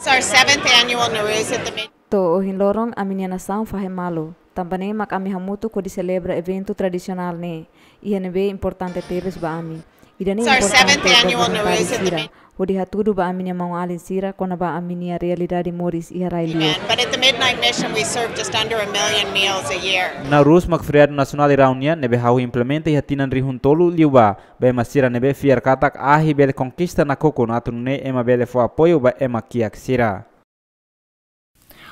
It's our seventh annual Nowruz at the Mid- To'o ohin loron ami-nia nasaun fahe malu. Tanba ne'e mak ami hamutuk hodi selebra eventu tradisionál ne'e. Iha ne'ebé importante tebes ba ami. Ida-ne'e It's our importante seventh ba annual voluntáriu Nowruz at the sira. Mid- Hodi hatudu ba ami-nia maun-alin sira kona-ba ami-nia realidade moris iha rai-liur. But at the Midnight Mission, we serve just under a million meals a year. Nowruz mak feriadu nasionál Iraun nian ne'ebé hahú implementa iha tinan rihun tolu liubá, ba ema sira ne'ebé fiar katak ahi bele konkista nakukun atu nune'e ema bele fó apoiu ba ema kiak sira.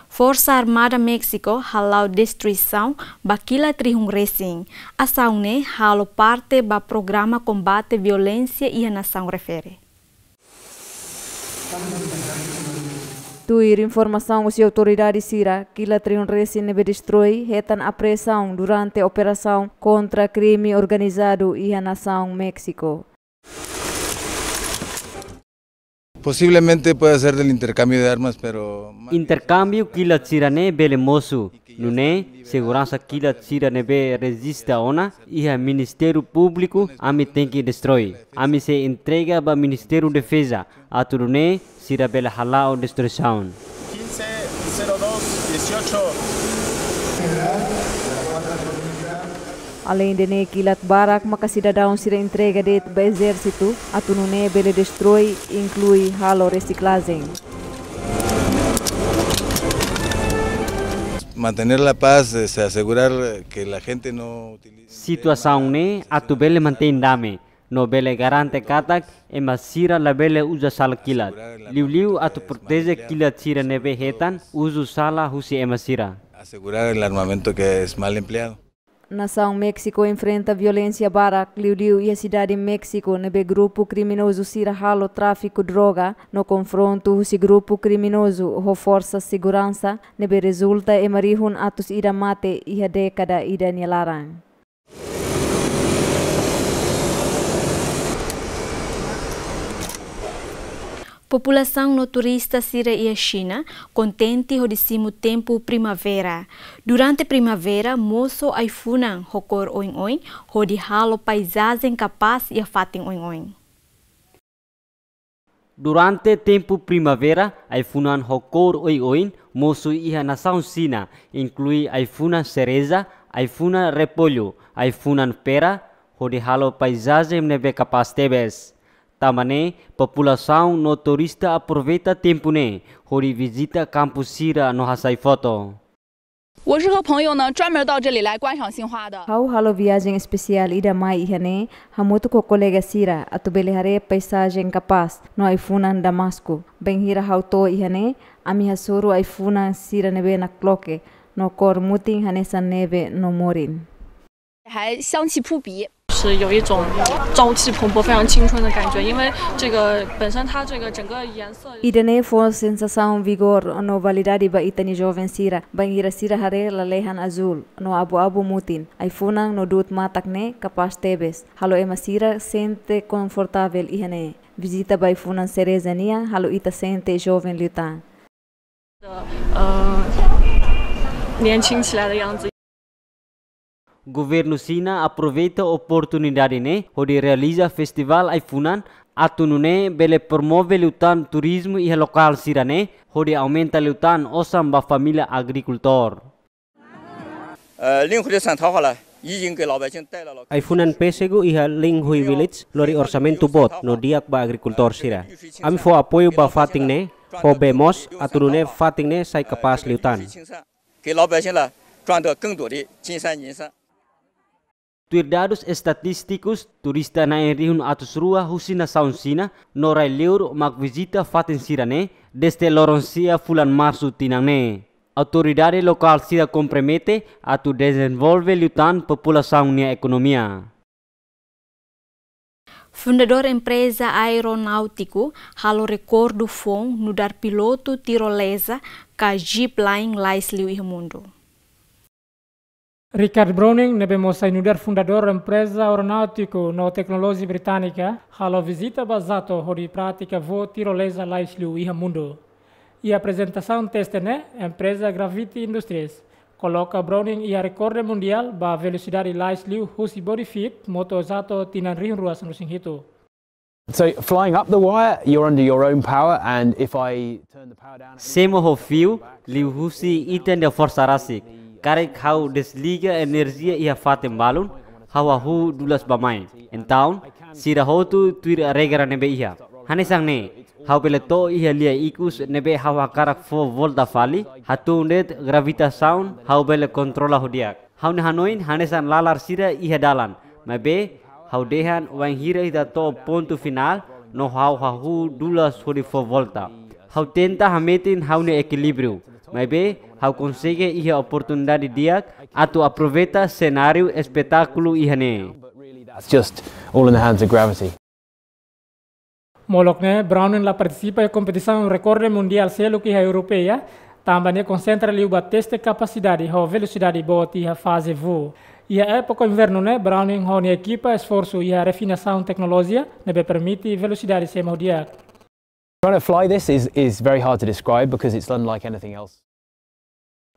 Forsa Armada Méxiku hala'o destruisaun ba kilat rihun resin. Asaun ne'e halo parte ba programa kombate violénsia iha nasaun refere. Tuir informasaun husi autoridade sira, kilat rihun resin ne'ebé destroi hetan apresaun durante operasaun kontra krime organizadu iha nasaun Méxiku. Posiblemente pueda ser del intercambio de armas, pero más que Interkámbiu kilat sira-ne'e bele mosu, nune'e seguransa kilat sira ne'ebé rejista ona iha Ministériu Públiku ami tenke destroi. Ami sei entrega ba Ministériu Defeza, atu nune'e sira bele hala'o destruisaun. Quince cero dos dieciocho. Aleinde ne'e, kilat barak maka sidadaun sira entrega de'it ba ezérsitu, atu nune'e bele destroi, inklui halo resiklajen. Mantener la paz, eh, se asegurar que la gente no utilice. Situasaun ne'e atu bele mantein dame, no bele garante katak ema sira labele uza sala kilat. Liuliu atu proteje kilat sira ne'ebé hetan uzu sala husi ema sira. Asegurar el armamento que es mal empleado. Nasaun Méxiku enfrenta violénsia barak, liuliu iha sidade Méxiku, ne'ebé grupu kriminozu sira halo tráfiku droga no konfrontu husi grupu kriminozu ho forsa seguransa, ne'ebé rezulta ema rihun atus ida mate iha dékada ida nia laran. Populasaun no turista sira iha Xina kontente hodi simu tempu primavera. Durante primavera, mosu ai-funan ho kór oin-oin, hodi halo paizajen kapás iha fatin oin-oin. Durante tempu primavera, ai-funan ho kór oin-oin mosu iha nasaun Xina, inklui ai-funan sereza, ai-funan repollu, ai-funan pera, hodi halo paizajen ne'ebé kapás tebes. Tanba ne'e, populasaun no turista aproveita tempu ne'e hodi vizita kampu sira no hasai foto. 我是和朋友呢专门到这里来观赏杏花的。 Ha'u halo viajen espesiál ida mai iha ne'e, hamutuk ho kolega sira, atu bele haree paizajen kapás no ai-funan damasku. Bainhira ha'u to'o iha ne'e, ami hasoru ai-funan sira ne'ebé nakloke, no kór mutin hanesan neve no morin. 还香气扑鼻。 是有一种朝气蓬勃、非常青春的感觉，因为这个本身它这个整个颜色 Ida-ne'e fó sensasaun vigór no validade ba ita-nia joven sira, bainhira sira haree lalehan azúl no abu-abu mutin. Ai-funan no du'ut matak ne'e kapás tebes, halo ema sira sente konfortavel iha ne'e. Vizita ba ai-funan sereza nian halo ita sente joven liután. 呃，年轻起来的样子。 Governu Xina aproveita oportunidade ne'e hodi realiza festivál ai-funan, atu nune'e bele promove liután turizmu iha lokál sira-ne'e, hodi aumenta liután osan ba família agrikultór. 呃，令狐的山桃花呢，已经给老百姓带来了 Ai-funan pésegu iha Linghui Village lori orsamentu boot no di'ak ba agrikultór sira. Ami fó apoiu ba fatin ne'e, ho bee moos, atu nune'e fatin ne'e sai kapás liután. 给老百姓呢赚得更多的金山银山。 Tuir dadus estatístikus, turista na'in rihun atus rua husi nasaun Xina no rai-liur mak vizita fatin sira-ne'e, dezde loron sia fulan Marsu tinan ne'e. Autoridade lokál sira kompromete atu dezenvolve liután populasaun nia ekonomia. Fundadór empreza aeronáutiku halo rekordu foun nu'udar pilotu tiroleza ka zipline lais liu iha mundu. Richard Browning, ne'ebé mós sai nu'udar fundadór empreza aeronáutiku no teknolojia británika, halo vizita ba jato hodi pratika voo tiroleza lais liu iha mundu. Iha aprezentasaun teste ne'e, empreza Gravity Industries koloka Browning iha rekorde mundiál ba velosidade lais liu husi body fit moto jato tinan rihun rua sanulu-resin-hitu. So flying up the wire, you're under your own power, and if I turn the power down, it Semo ho fiu, liuhusi ita-nia forsa rasik. Karik ha'u desliga enerjia iha fatin balun, ha'u hahú dulas bá-mai. Entaun, sira hotu tuir regra ne'ebé iha. Hanesan ne'e, ha'u bele to'o iha lia ikus ne'ebé ha'u hakarak fó volta fali, hatún de'it gravitasaun, ha'u bele kontrola ho di'ak. Ha'u-nia hanoin hanesan lalar sira iha dalan, maibé ha'u dehan wainhira ita to'o pontu finál, no ha'u hahú dulas hodi fó volta. Ha'u tenta hametin ha'u-nia ekilíbriu, maibé ha'u konsege iha oportunidade di'ak atu aproveita senáriu espetákulu iha ne'e. But really, that's just all in the hands of gravity. Molok ne'e, Browning la partisipa iha kompetisaun rekorde mundiál seluk iha Europeia, tanba nia konsentra liu ba teste kapasidade ho velosidade boot iha faze voo. Iha époka invernu ne'e, Browning ho nia ekipa esforsu iha refinasaun teknolojia ne'ebé permite velosidade semo di'ak. Trying to fly this is, is very hard to describe because it's unlike anything else.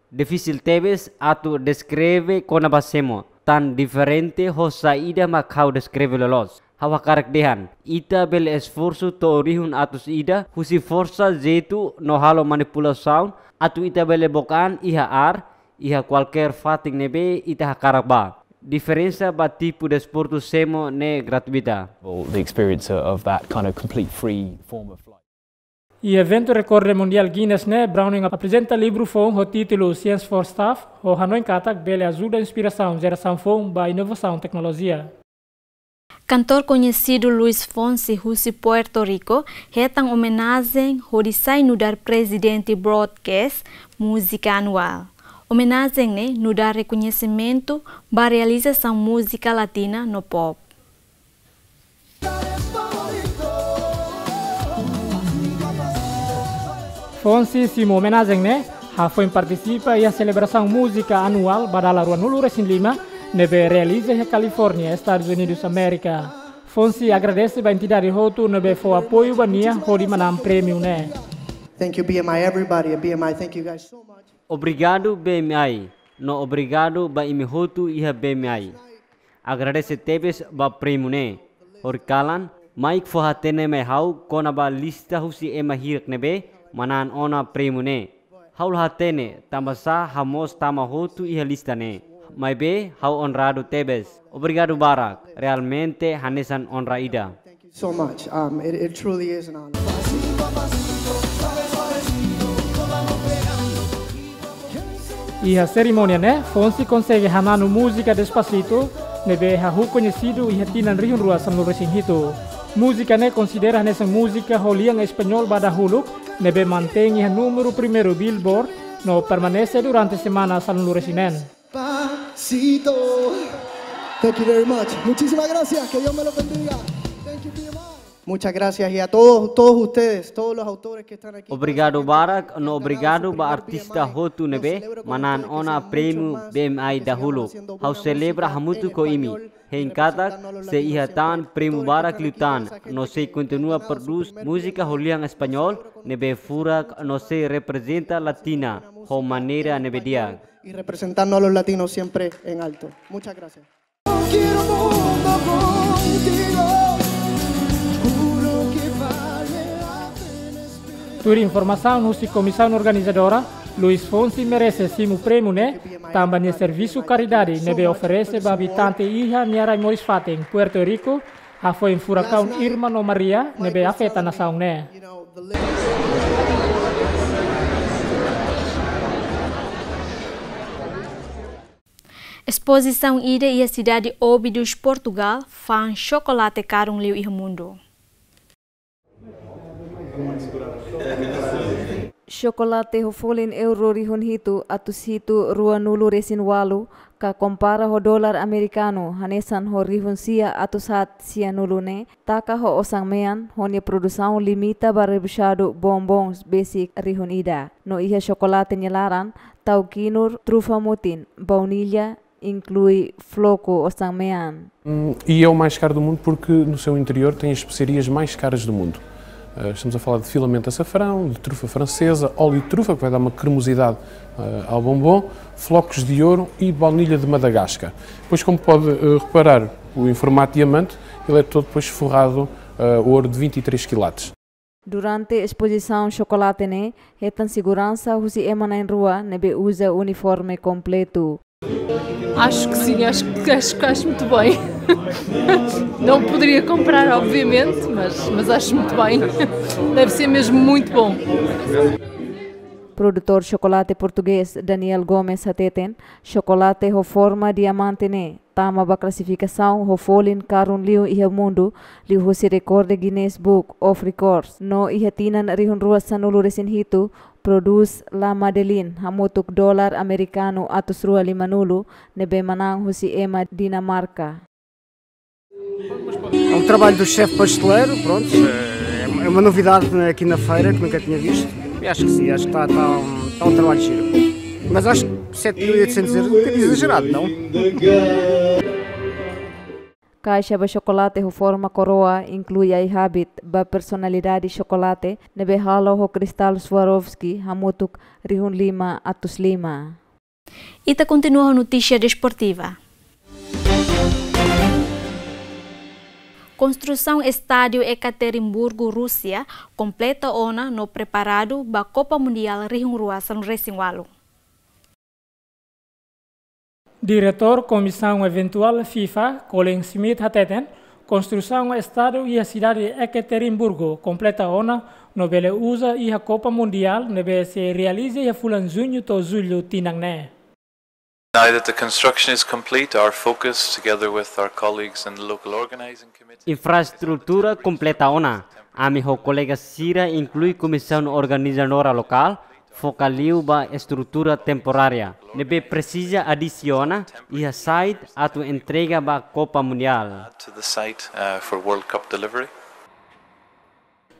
Difisil tebes atu deskreve kona-ba semo, tan diferente ho saida mak ha'u deskreve loloos. Ha'u hakarak dehan, ita bele esforsu to'o rihun atus ida husi forsa jeitu no halo manipulasaun atu ita bele book an iha ar, iha kualkér fatin ne'ebé ita hakarak bá. Diferensa ba tipu desportu semo ne'e gratuita. Well, the experience of that kind of complete free form of flight. Iha eventu rekorde mundiál Guinness ne'e, Browning aprezenta livru foun ho títulu Science for Stuff, ho hanoin katak bele ajuda inspirasaun jerasaun foun ba inovasaun teknolojia. Kantór koñesidu Luis Fonsi husi Puerto Rico hetan omenajen hodi sai nu'udar prezidente broadcast múzika anuál. Omenajen ne'e nu'udar rekoñesimentu ba realizasaun múzika latina no pop. Fonsi simu omenajen ne'e hafoin partisipa iha selebrasaun múzika anuál ba dala ruanulu-resin-lima ne'ebé realiza iha California, Estadus Unidus Amérika. Fonsi agradese ba entidade hotu ne'ebé fó apoiu ba nia hodi manán prémiu ne'e. Thank you, B M I, everybody at B M I. Thank you guys so much. Obrigadu, B M I, no obrigadu ba imi hotu iha B M I. Agradese tebes ba prémiu ne'e. Horikalan, Mike fó hatene mai ha'u kona-ba lista husi ema hirak ne'ebé manán ona prémiu ne'e. Ha'u la hatene tanbasá ha'u mós tama hotu iha lista ne'e. Maibé ha'u onradu tebes. Obrigadu barak. Realmente hanesan onra ida. Thank you so much. Um, it, it truly is an honor. Iha serimónia ne'e, Fonsi konsege hananu múzika Despacito, ne'ebé hahú koñesidu iha tinan rihun rua sanulu-resin-hitu. Múzika ne'e konsidera hanesan múzika ho lian Españól ba dahuluk, ne'ebé mantein iha númeru primeiru Billboard, no permanese durante semana sanulu-resin-neen. Pasito. Thank you very much. Muchísimas gracias. Que Dios me los bendiga. Thank you, B M I. Muchas gracias y a todos, todos ustedes, todos los autores que están aquí. Obrigadu barak, no obrigadu ba artista hotu ne'ebé manán ona prémiu B M I dahuluk. Ha'u selebra hamutuk ho imi. Hein katak, sei iha tan prémiu barak liután, no sei kontinua prodús múzika ho lian Españól ne'ebé furak no sei reprezenta Latina ho maneira ne'ebé di'ak. Y representando a los latinos siempre en alto. Muchas gracias. Quiero un mundo contigo, juro que vale la pena esperar. Tuir informasaun husi komisaun organizadora, Luis Fonsi merese simu prémiu ne'e tanba nia servisu karidade ne'ebé oferese ba abitante iha nia rai moris fatin, Puerto Rico, hafoin furakaun Irma no Maria ne'ebé afeta nasaun ne'e. Espozisaun ida iha sidade Óbidos, Portugal, fa'an xokolate karun liu iha mundu. Xokolate ho folin euro rihun hitu atus hitu ruanulu-resin-ualu, ka kompara ho dolar amerikanu hanesan ho rihun sia atus haat sianulu ne'e, taka ho osan-mean, ho nia produsaun limita ba rebuxadu bombons besik rihun ida. No iha xokolate nia laran, tau kinur, trufa mutin, baunilla, inklui floku osan-mean. Hum, e é o mais caro do mundo porque no seu interior tem as especiarias mais caras do mundo. Eh, estamos a falar de filamento açafrão, de trufa francesa, óleo de trufa, que vai dar uma cremosidade, eh, ao bombom, flocos de ouro e baunilha de Madagascar. Depois, como pode, eh, reparar, o em formato diamante, ele é todo depois forrado, eh, ouro de vinte e três quilates. Durante espozisaun xokolate ne'e, hetan seguransa husi ema na'in-rua ne'ebé uza uniforme kompletu. Acho que sim, acho que, acho, acho muito bem. Não poderia comprar, obviamente, mas, mas acho muito bem. Deve ser mesmo muito bom. Produtór xokolate portugés Daniel Gomes hateten, xokolate ho forma diamante ne'e tama ba klasifikasaun ho folin karun liu iha mundu, liuhusi rekorde Guinness Book of Records. No iha tinan rihun rua sanulu-resin-hitu, produs La Madeleine hamutuk dolar amerikanu atus rua limanulu, ne'ebé manán husi ema Dinamarka. É um trabalho do chefe pasteleiro, pronto, é, é uma novidade aqui na feira que nunca tinha visto. E acho que sim, acho que está, está um, está um trabalho giro. Mas acho que sete mil e oitocentos euros é um bocadinho exagerado, não? Kaixa ba xokolate ho forma koroa inklui ai-habit ba personalidade xokolate ne'ebé halo ho kristal Swarovski hamutuk rihun lima atus lima. Ita kontinua ho notísia desportiva. Konstrusaun Estádiu Ekaterimburgu, Rúsia, kompleta ona no preparadu ba Kopa Mundiál rihun rua sanulu-resin-ualu. Diretór Komisaun Eventuál FIFA, Colin Smith hateten, konstrusaun estádiu iha sidade Ekaterinburgu kompleta ona no bele uza iha Kopa Mundiál ne'ebé sei realiza iha fulan Juñu to'o Jullu tinan ne'e. Now that the construction is complete, our focus, together with our colleagues in the local organizing committee, infraestrutura kompleta ona. Ami ho kolega sira, inklui komisaun organizadora lokál, foka liu ba estrutura temporária ne'ebé presiza adisiona iha site atu entrega ba Kopa Mundiál. To the site, uh, for World Cup delivery.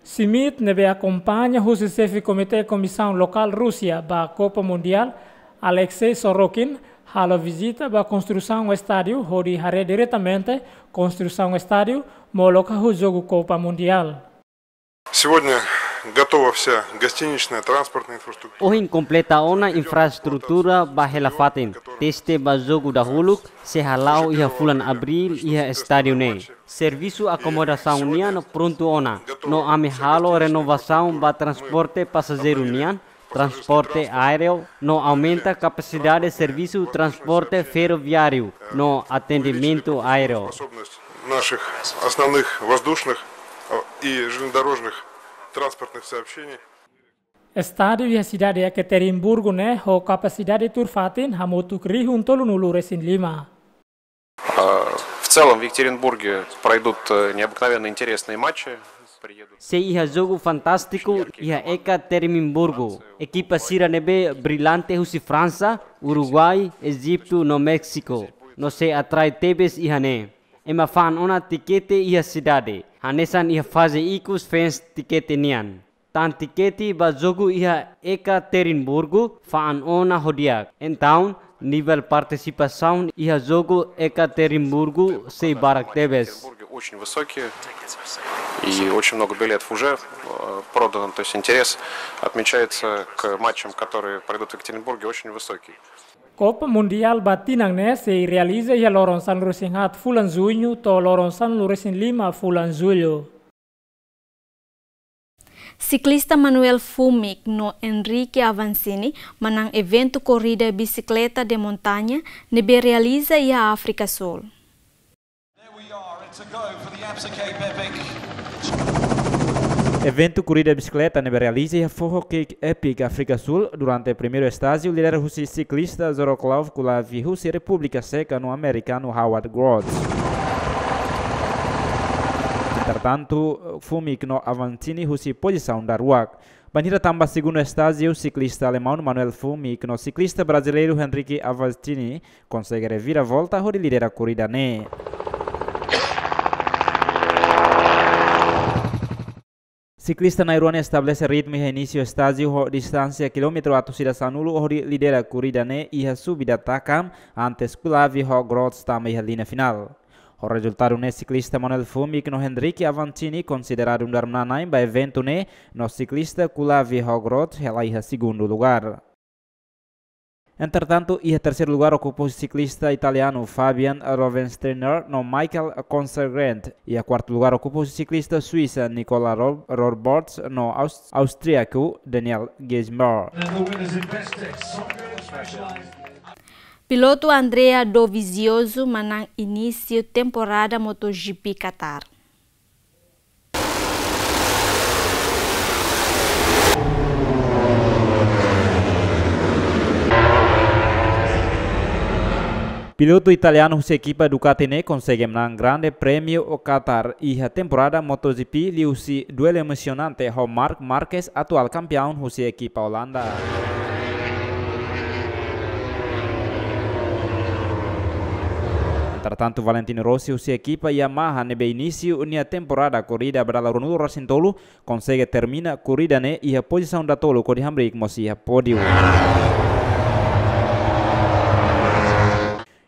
Smith ne'ebé akompaña husi xefe komité komisaun lokál Rúsia ba Kopa Mundiál, Alexei Sorokin, halo vizita ba konstrusaun estádiu hodi haree diretamente konstrusaun estádiu molok hahú jogu Kopa Mundiál. Сегодня готова вся гостиничная, транспортная инфраструктура. Ohin kompleta ona infraestrutura ba hela fatin, teste ba jogu dahuluk sei hala'o iha fulan Abríl iha estádiu ne'e. Servisu akomodasaun nian prontu ona, no ami halo renovasaun ba transporte pasajeiru nian, transporte aéreu, no aumenta kapasidade servisu transporte ferroviáriu no atendimentu aéreu. Наших основных воздушных, э, и железнодорожных транспортных сообщений. Estádiu iha sidade Ekaterinburgu ne'e ho kapasidade tuur fatin hamutuk rihun tolunulu resin lima. А, в целом в Екатеринбурге пройдут, э, необыкновенно интересные матчи. Приедут. Sei iha jogu fantástiku iha Ekaterinburgu. Ekipa sira ne'ebé brillante husi Fransa, Uruguai, Ejitu no Méxiku. No sei atrai tebes iha ne'e. Ema fa'an ona tikete iha sidade. Hanesan iha faze ikus fans tikete nian. Tan tikete ba jogu iha Ekaterinburgu fa'an ona ho di'ak. Entaun, nivel partisipasaun iha jogu Ekaterinburgu sei barak tebes. Очень высокие. И очень много билетов уже, э, продано. То есть интерес отмечается к матчам, которые пройдут в Екатеринбурге, очень высокий. Kopa Mundiál ba tinan ne'e sei realiza iha loron sanulu resin haat fulan Juñu to'o loron sanulu resin lima fulan Jullu. Siklista Manuel Fumic no Henrique Avancini manán eventu korrida bisikleta de montaña ne'ebé realiza iha Áfrika Súl. There we are, it's a go for the Absa Cape Epic. Eventu korrida bisikleta ne'ebé realiza iha Foho Cape Epic, Áfrika Súl, durante primeiru estájiu lidera husi siklista Zoroklav Kulavi husi Repúblika Xeka no amerikanu Howard Groves. Entretantu, Fumic no Avancini husi pozisaun daruak. Bainhira tama ba segundu estájiu, siklista alemaun Manuel Fumic no siklista brazileiru Henrique Avancini konsege reviravolta hodi lidera korrida ne'e. Siklista na'in-rua ne'e estabelese ritmu iha inísiu estájiu ho distánsia kilómetru atus ida sanulu hodi lidera korrida ne'e iha subida takam antes Kulavi ho Groves tama iha liña finál. Ho rezultadu ne'e siklista Manuel Fumic no Henrique Avancini konsideradu nu'udar manán-na'in ba eventu ne'e, no siklista Kulavi ho Groves hela iha segundu lugár. Entretantu, iha terseiru lugár okupa husi siklista italianu Fabian Rovensteiner no Michael Consagrant. Iha kuartu lugár okupa husi siklista suísa Nicola Ro-, Roberts no aus-, austríaku Daniel Geismar. Pilotu Andrea Dovizioso manán inísiu temporada MotoGP Qatar. Pilotu italianu husi ekipa Ducati ne'e konsege manán Grande Prémio Qatar iha temporada MotoGP liuhusi duelu emosionante ho Marc Marquez, atuál kampeaun husi ekipa Olanda. Entretantu, Valentino Rossi husi ekipa Yamaha ne'ebé inísiu nia temporada korrida ba dala ruanulu resin tolu konsege termina korrida ne'e iha pozisaun datoluk hodi hamriik mós iha pódiu.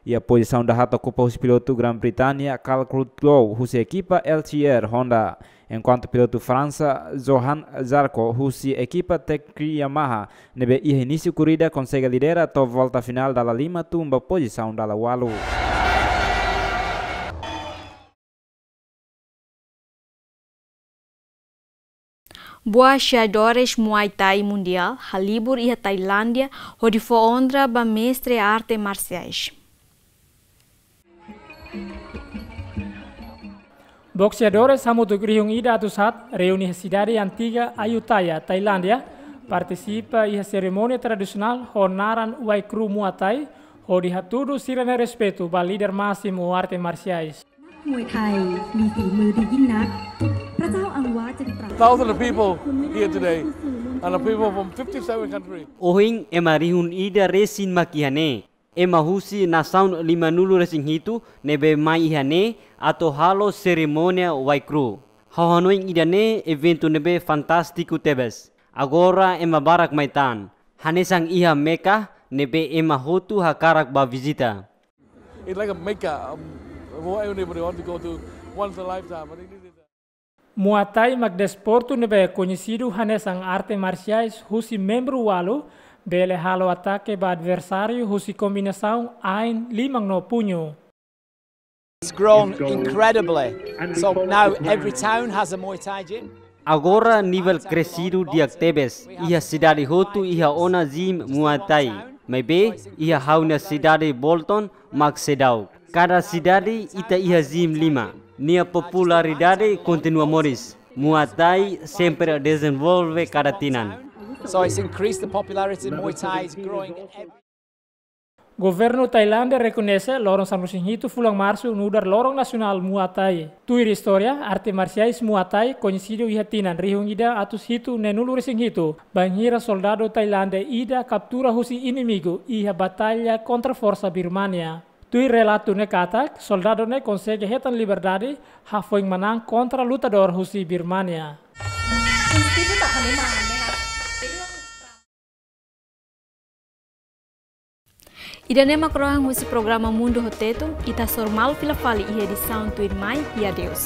Iha pozisaun dahaat okupa husi pilotu Grã-Bretannia Carl Crutchlow husi ekipa L C R Honda. Enkuantu pilotu Fransa Johann Zarco husi ekipa Tech Yamaha ne'ebé iha inísiu korrida konsege lidera to'o volta finál dala lima tun ba pozisaun dala ualu. Boxeadores Muay Thai Mundiál halibur iha Tailándia hodi fó onra ba mestre arte marsiais. Boxeadores hamutuk rihun ida atus haat reúne iha sidade antiga Ayutthaya, Tailándia, partisipa iha serimónia tradisionál ho naran Wai Kru Muay Thai, hodi hatudu sira-nia respeitu ba líder másimu arte marsiais. นักมวยไทยมีฝีมือดียิ่งนัก พระเจ้าอังวาจึงตรัส Thousands of people here today, and the people from fifty-seven countries. Ohin ema rihun ida resin mak iha ne'e. Ema husi nasaun limanulu-resin-hitu ne'ebé mai iha ne'e atu halo serimónia Wai Kru. Ha'u hanoin ida-ne'e eventu ne'ebé fantástiku tebes. Agora ema barak mai tan. Hanesan iha Mekah ne'ebé ema hotu hakarak bá vizita. It's like a Mecca, um, for anybody want to go to once in a lifetime. I think this is a Muay Thai mak desportu ne'ebé koñesidu hanesan arte marsiais husi membru ualu bele halo atake ba adversáriu husi kombinasaun ain, liman no puñu. It's grown incredibly. So now every town has a Muay Thai gym. Agora nivel kresidu di'ak tebes. Iha sidade hotu iha ona gym Muay Thai. Maibé, iha ha'u-nia sidade Bolton mak seidauk. Kada sidade ita iha gym lima. Nia popularidade kontinua moris. Muay Thai sempre dezenvolve kada tinan. So it's increased the popularity. Muay Thai is growing every Governu Tailándia rekoñese loron sanulu-resin-hitu fulan Marsu nu'udar Loron Nasionál Muay Thai. Tuir istória, arte marsiais Muay Thai koñesidu iha tinan rihun ida atus hitu neenulu-resin-hitu, bainhira soldadu Tailándia ida kaptura husi inimigu iha batalla kontra forsa Birmania. Tuir relatu ne'e katak, soldadu ne'e konsege hetan liberdade hafoin manán kontra lutadór husi Birmania. Ida-ne'e mak rohan husi programa Mundu ho Tetun, ita hasoru malu fila fali iha edisaun tuirmai, i adeus.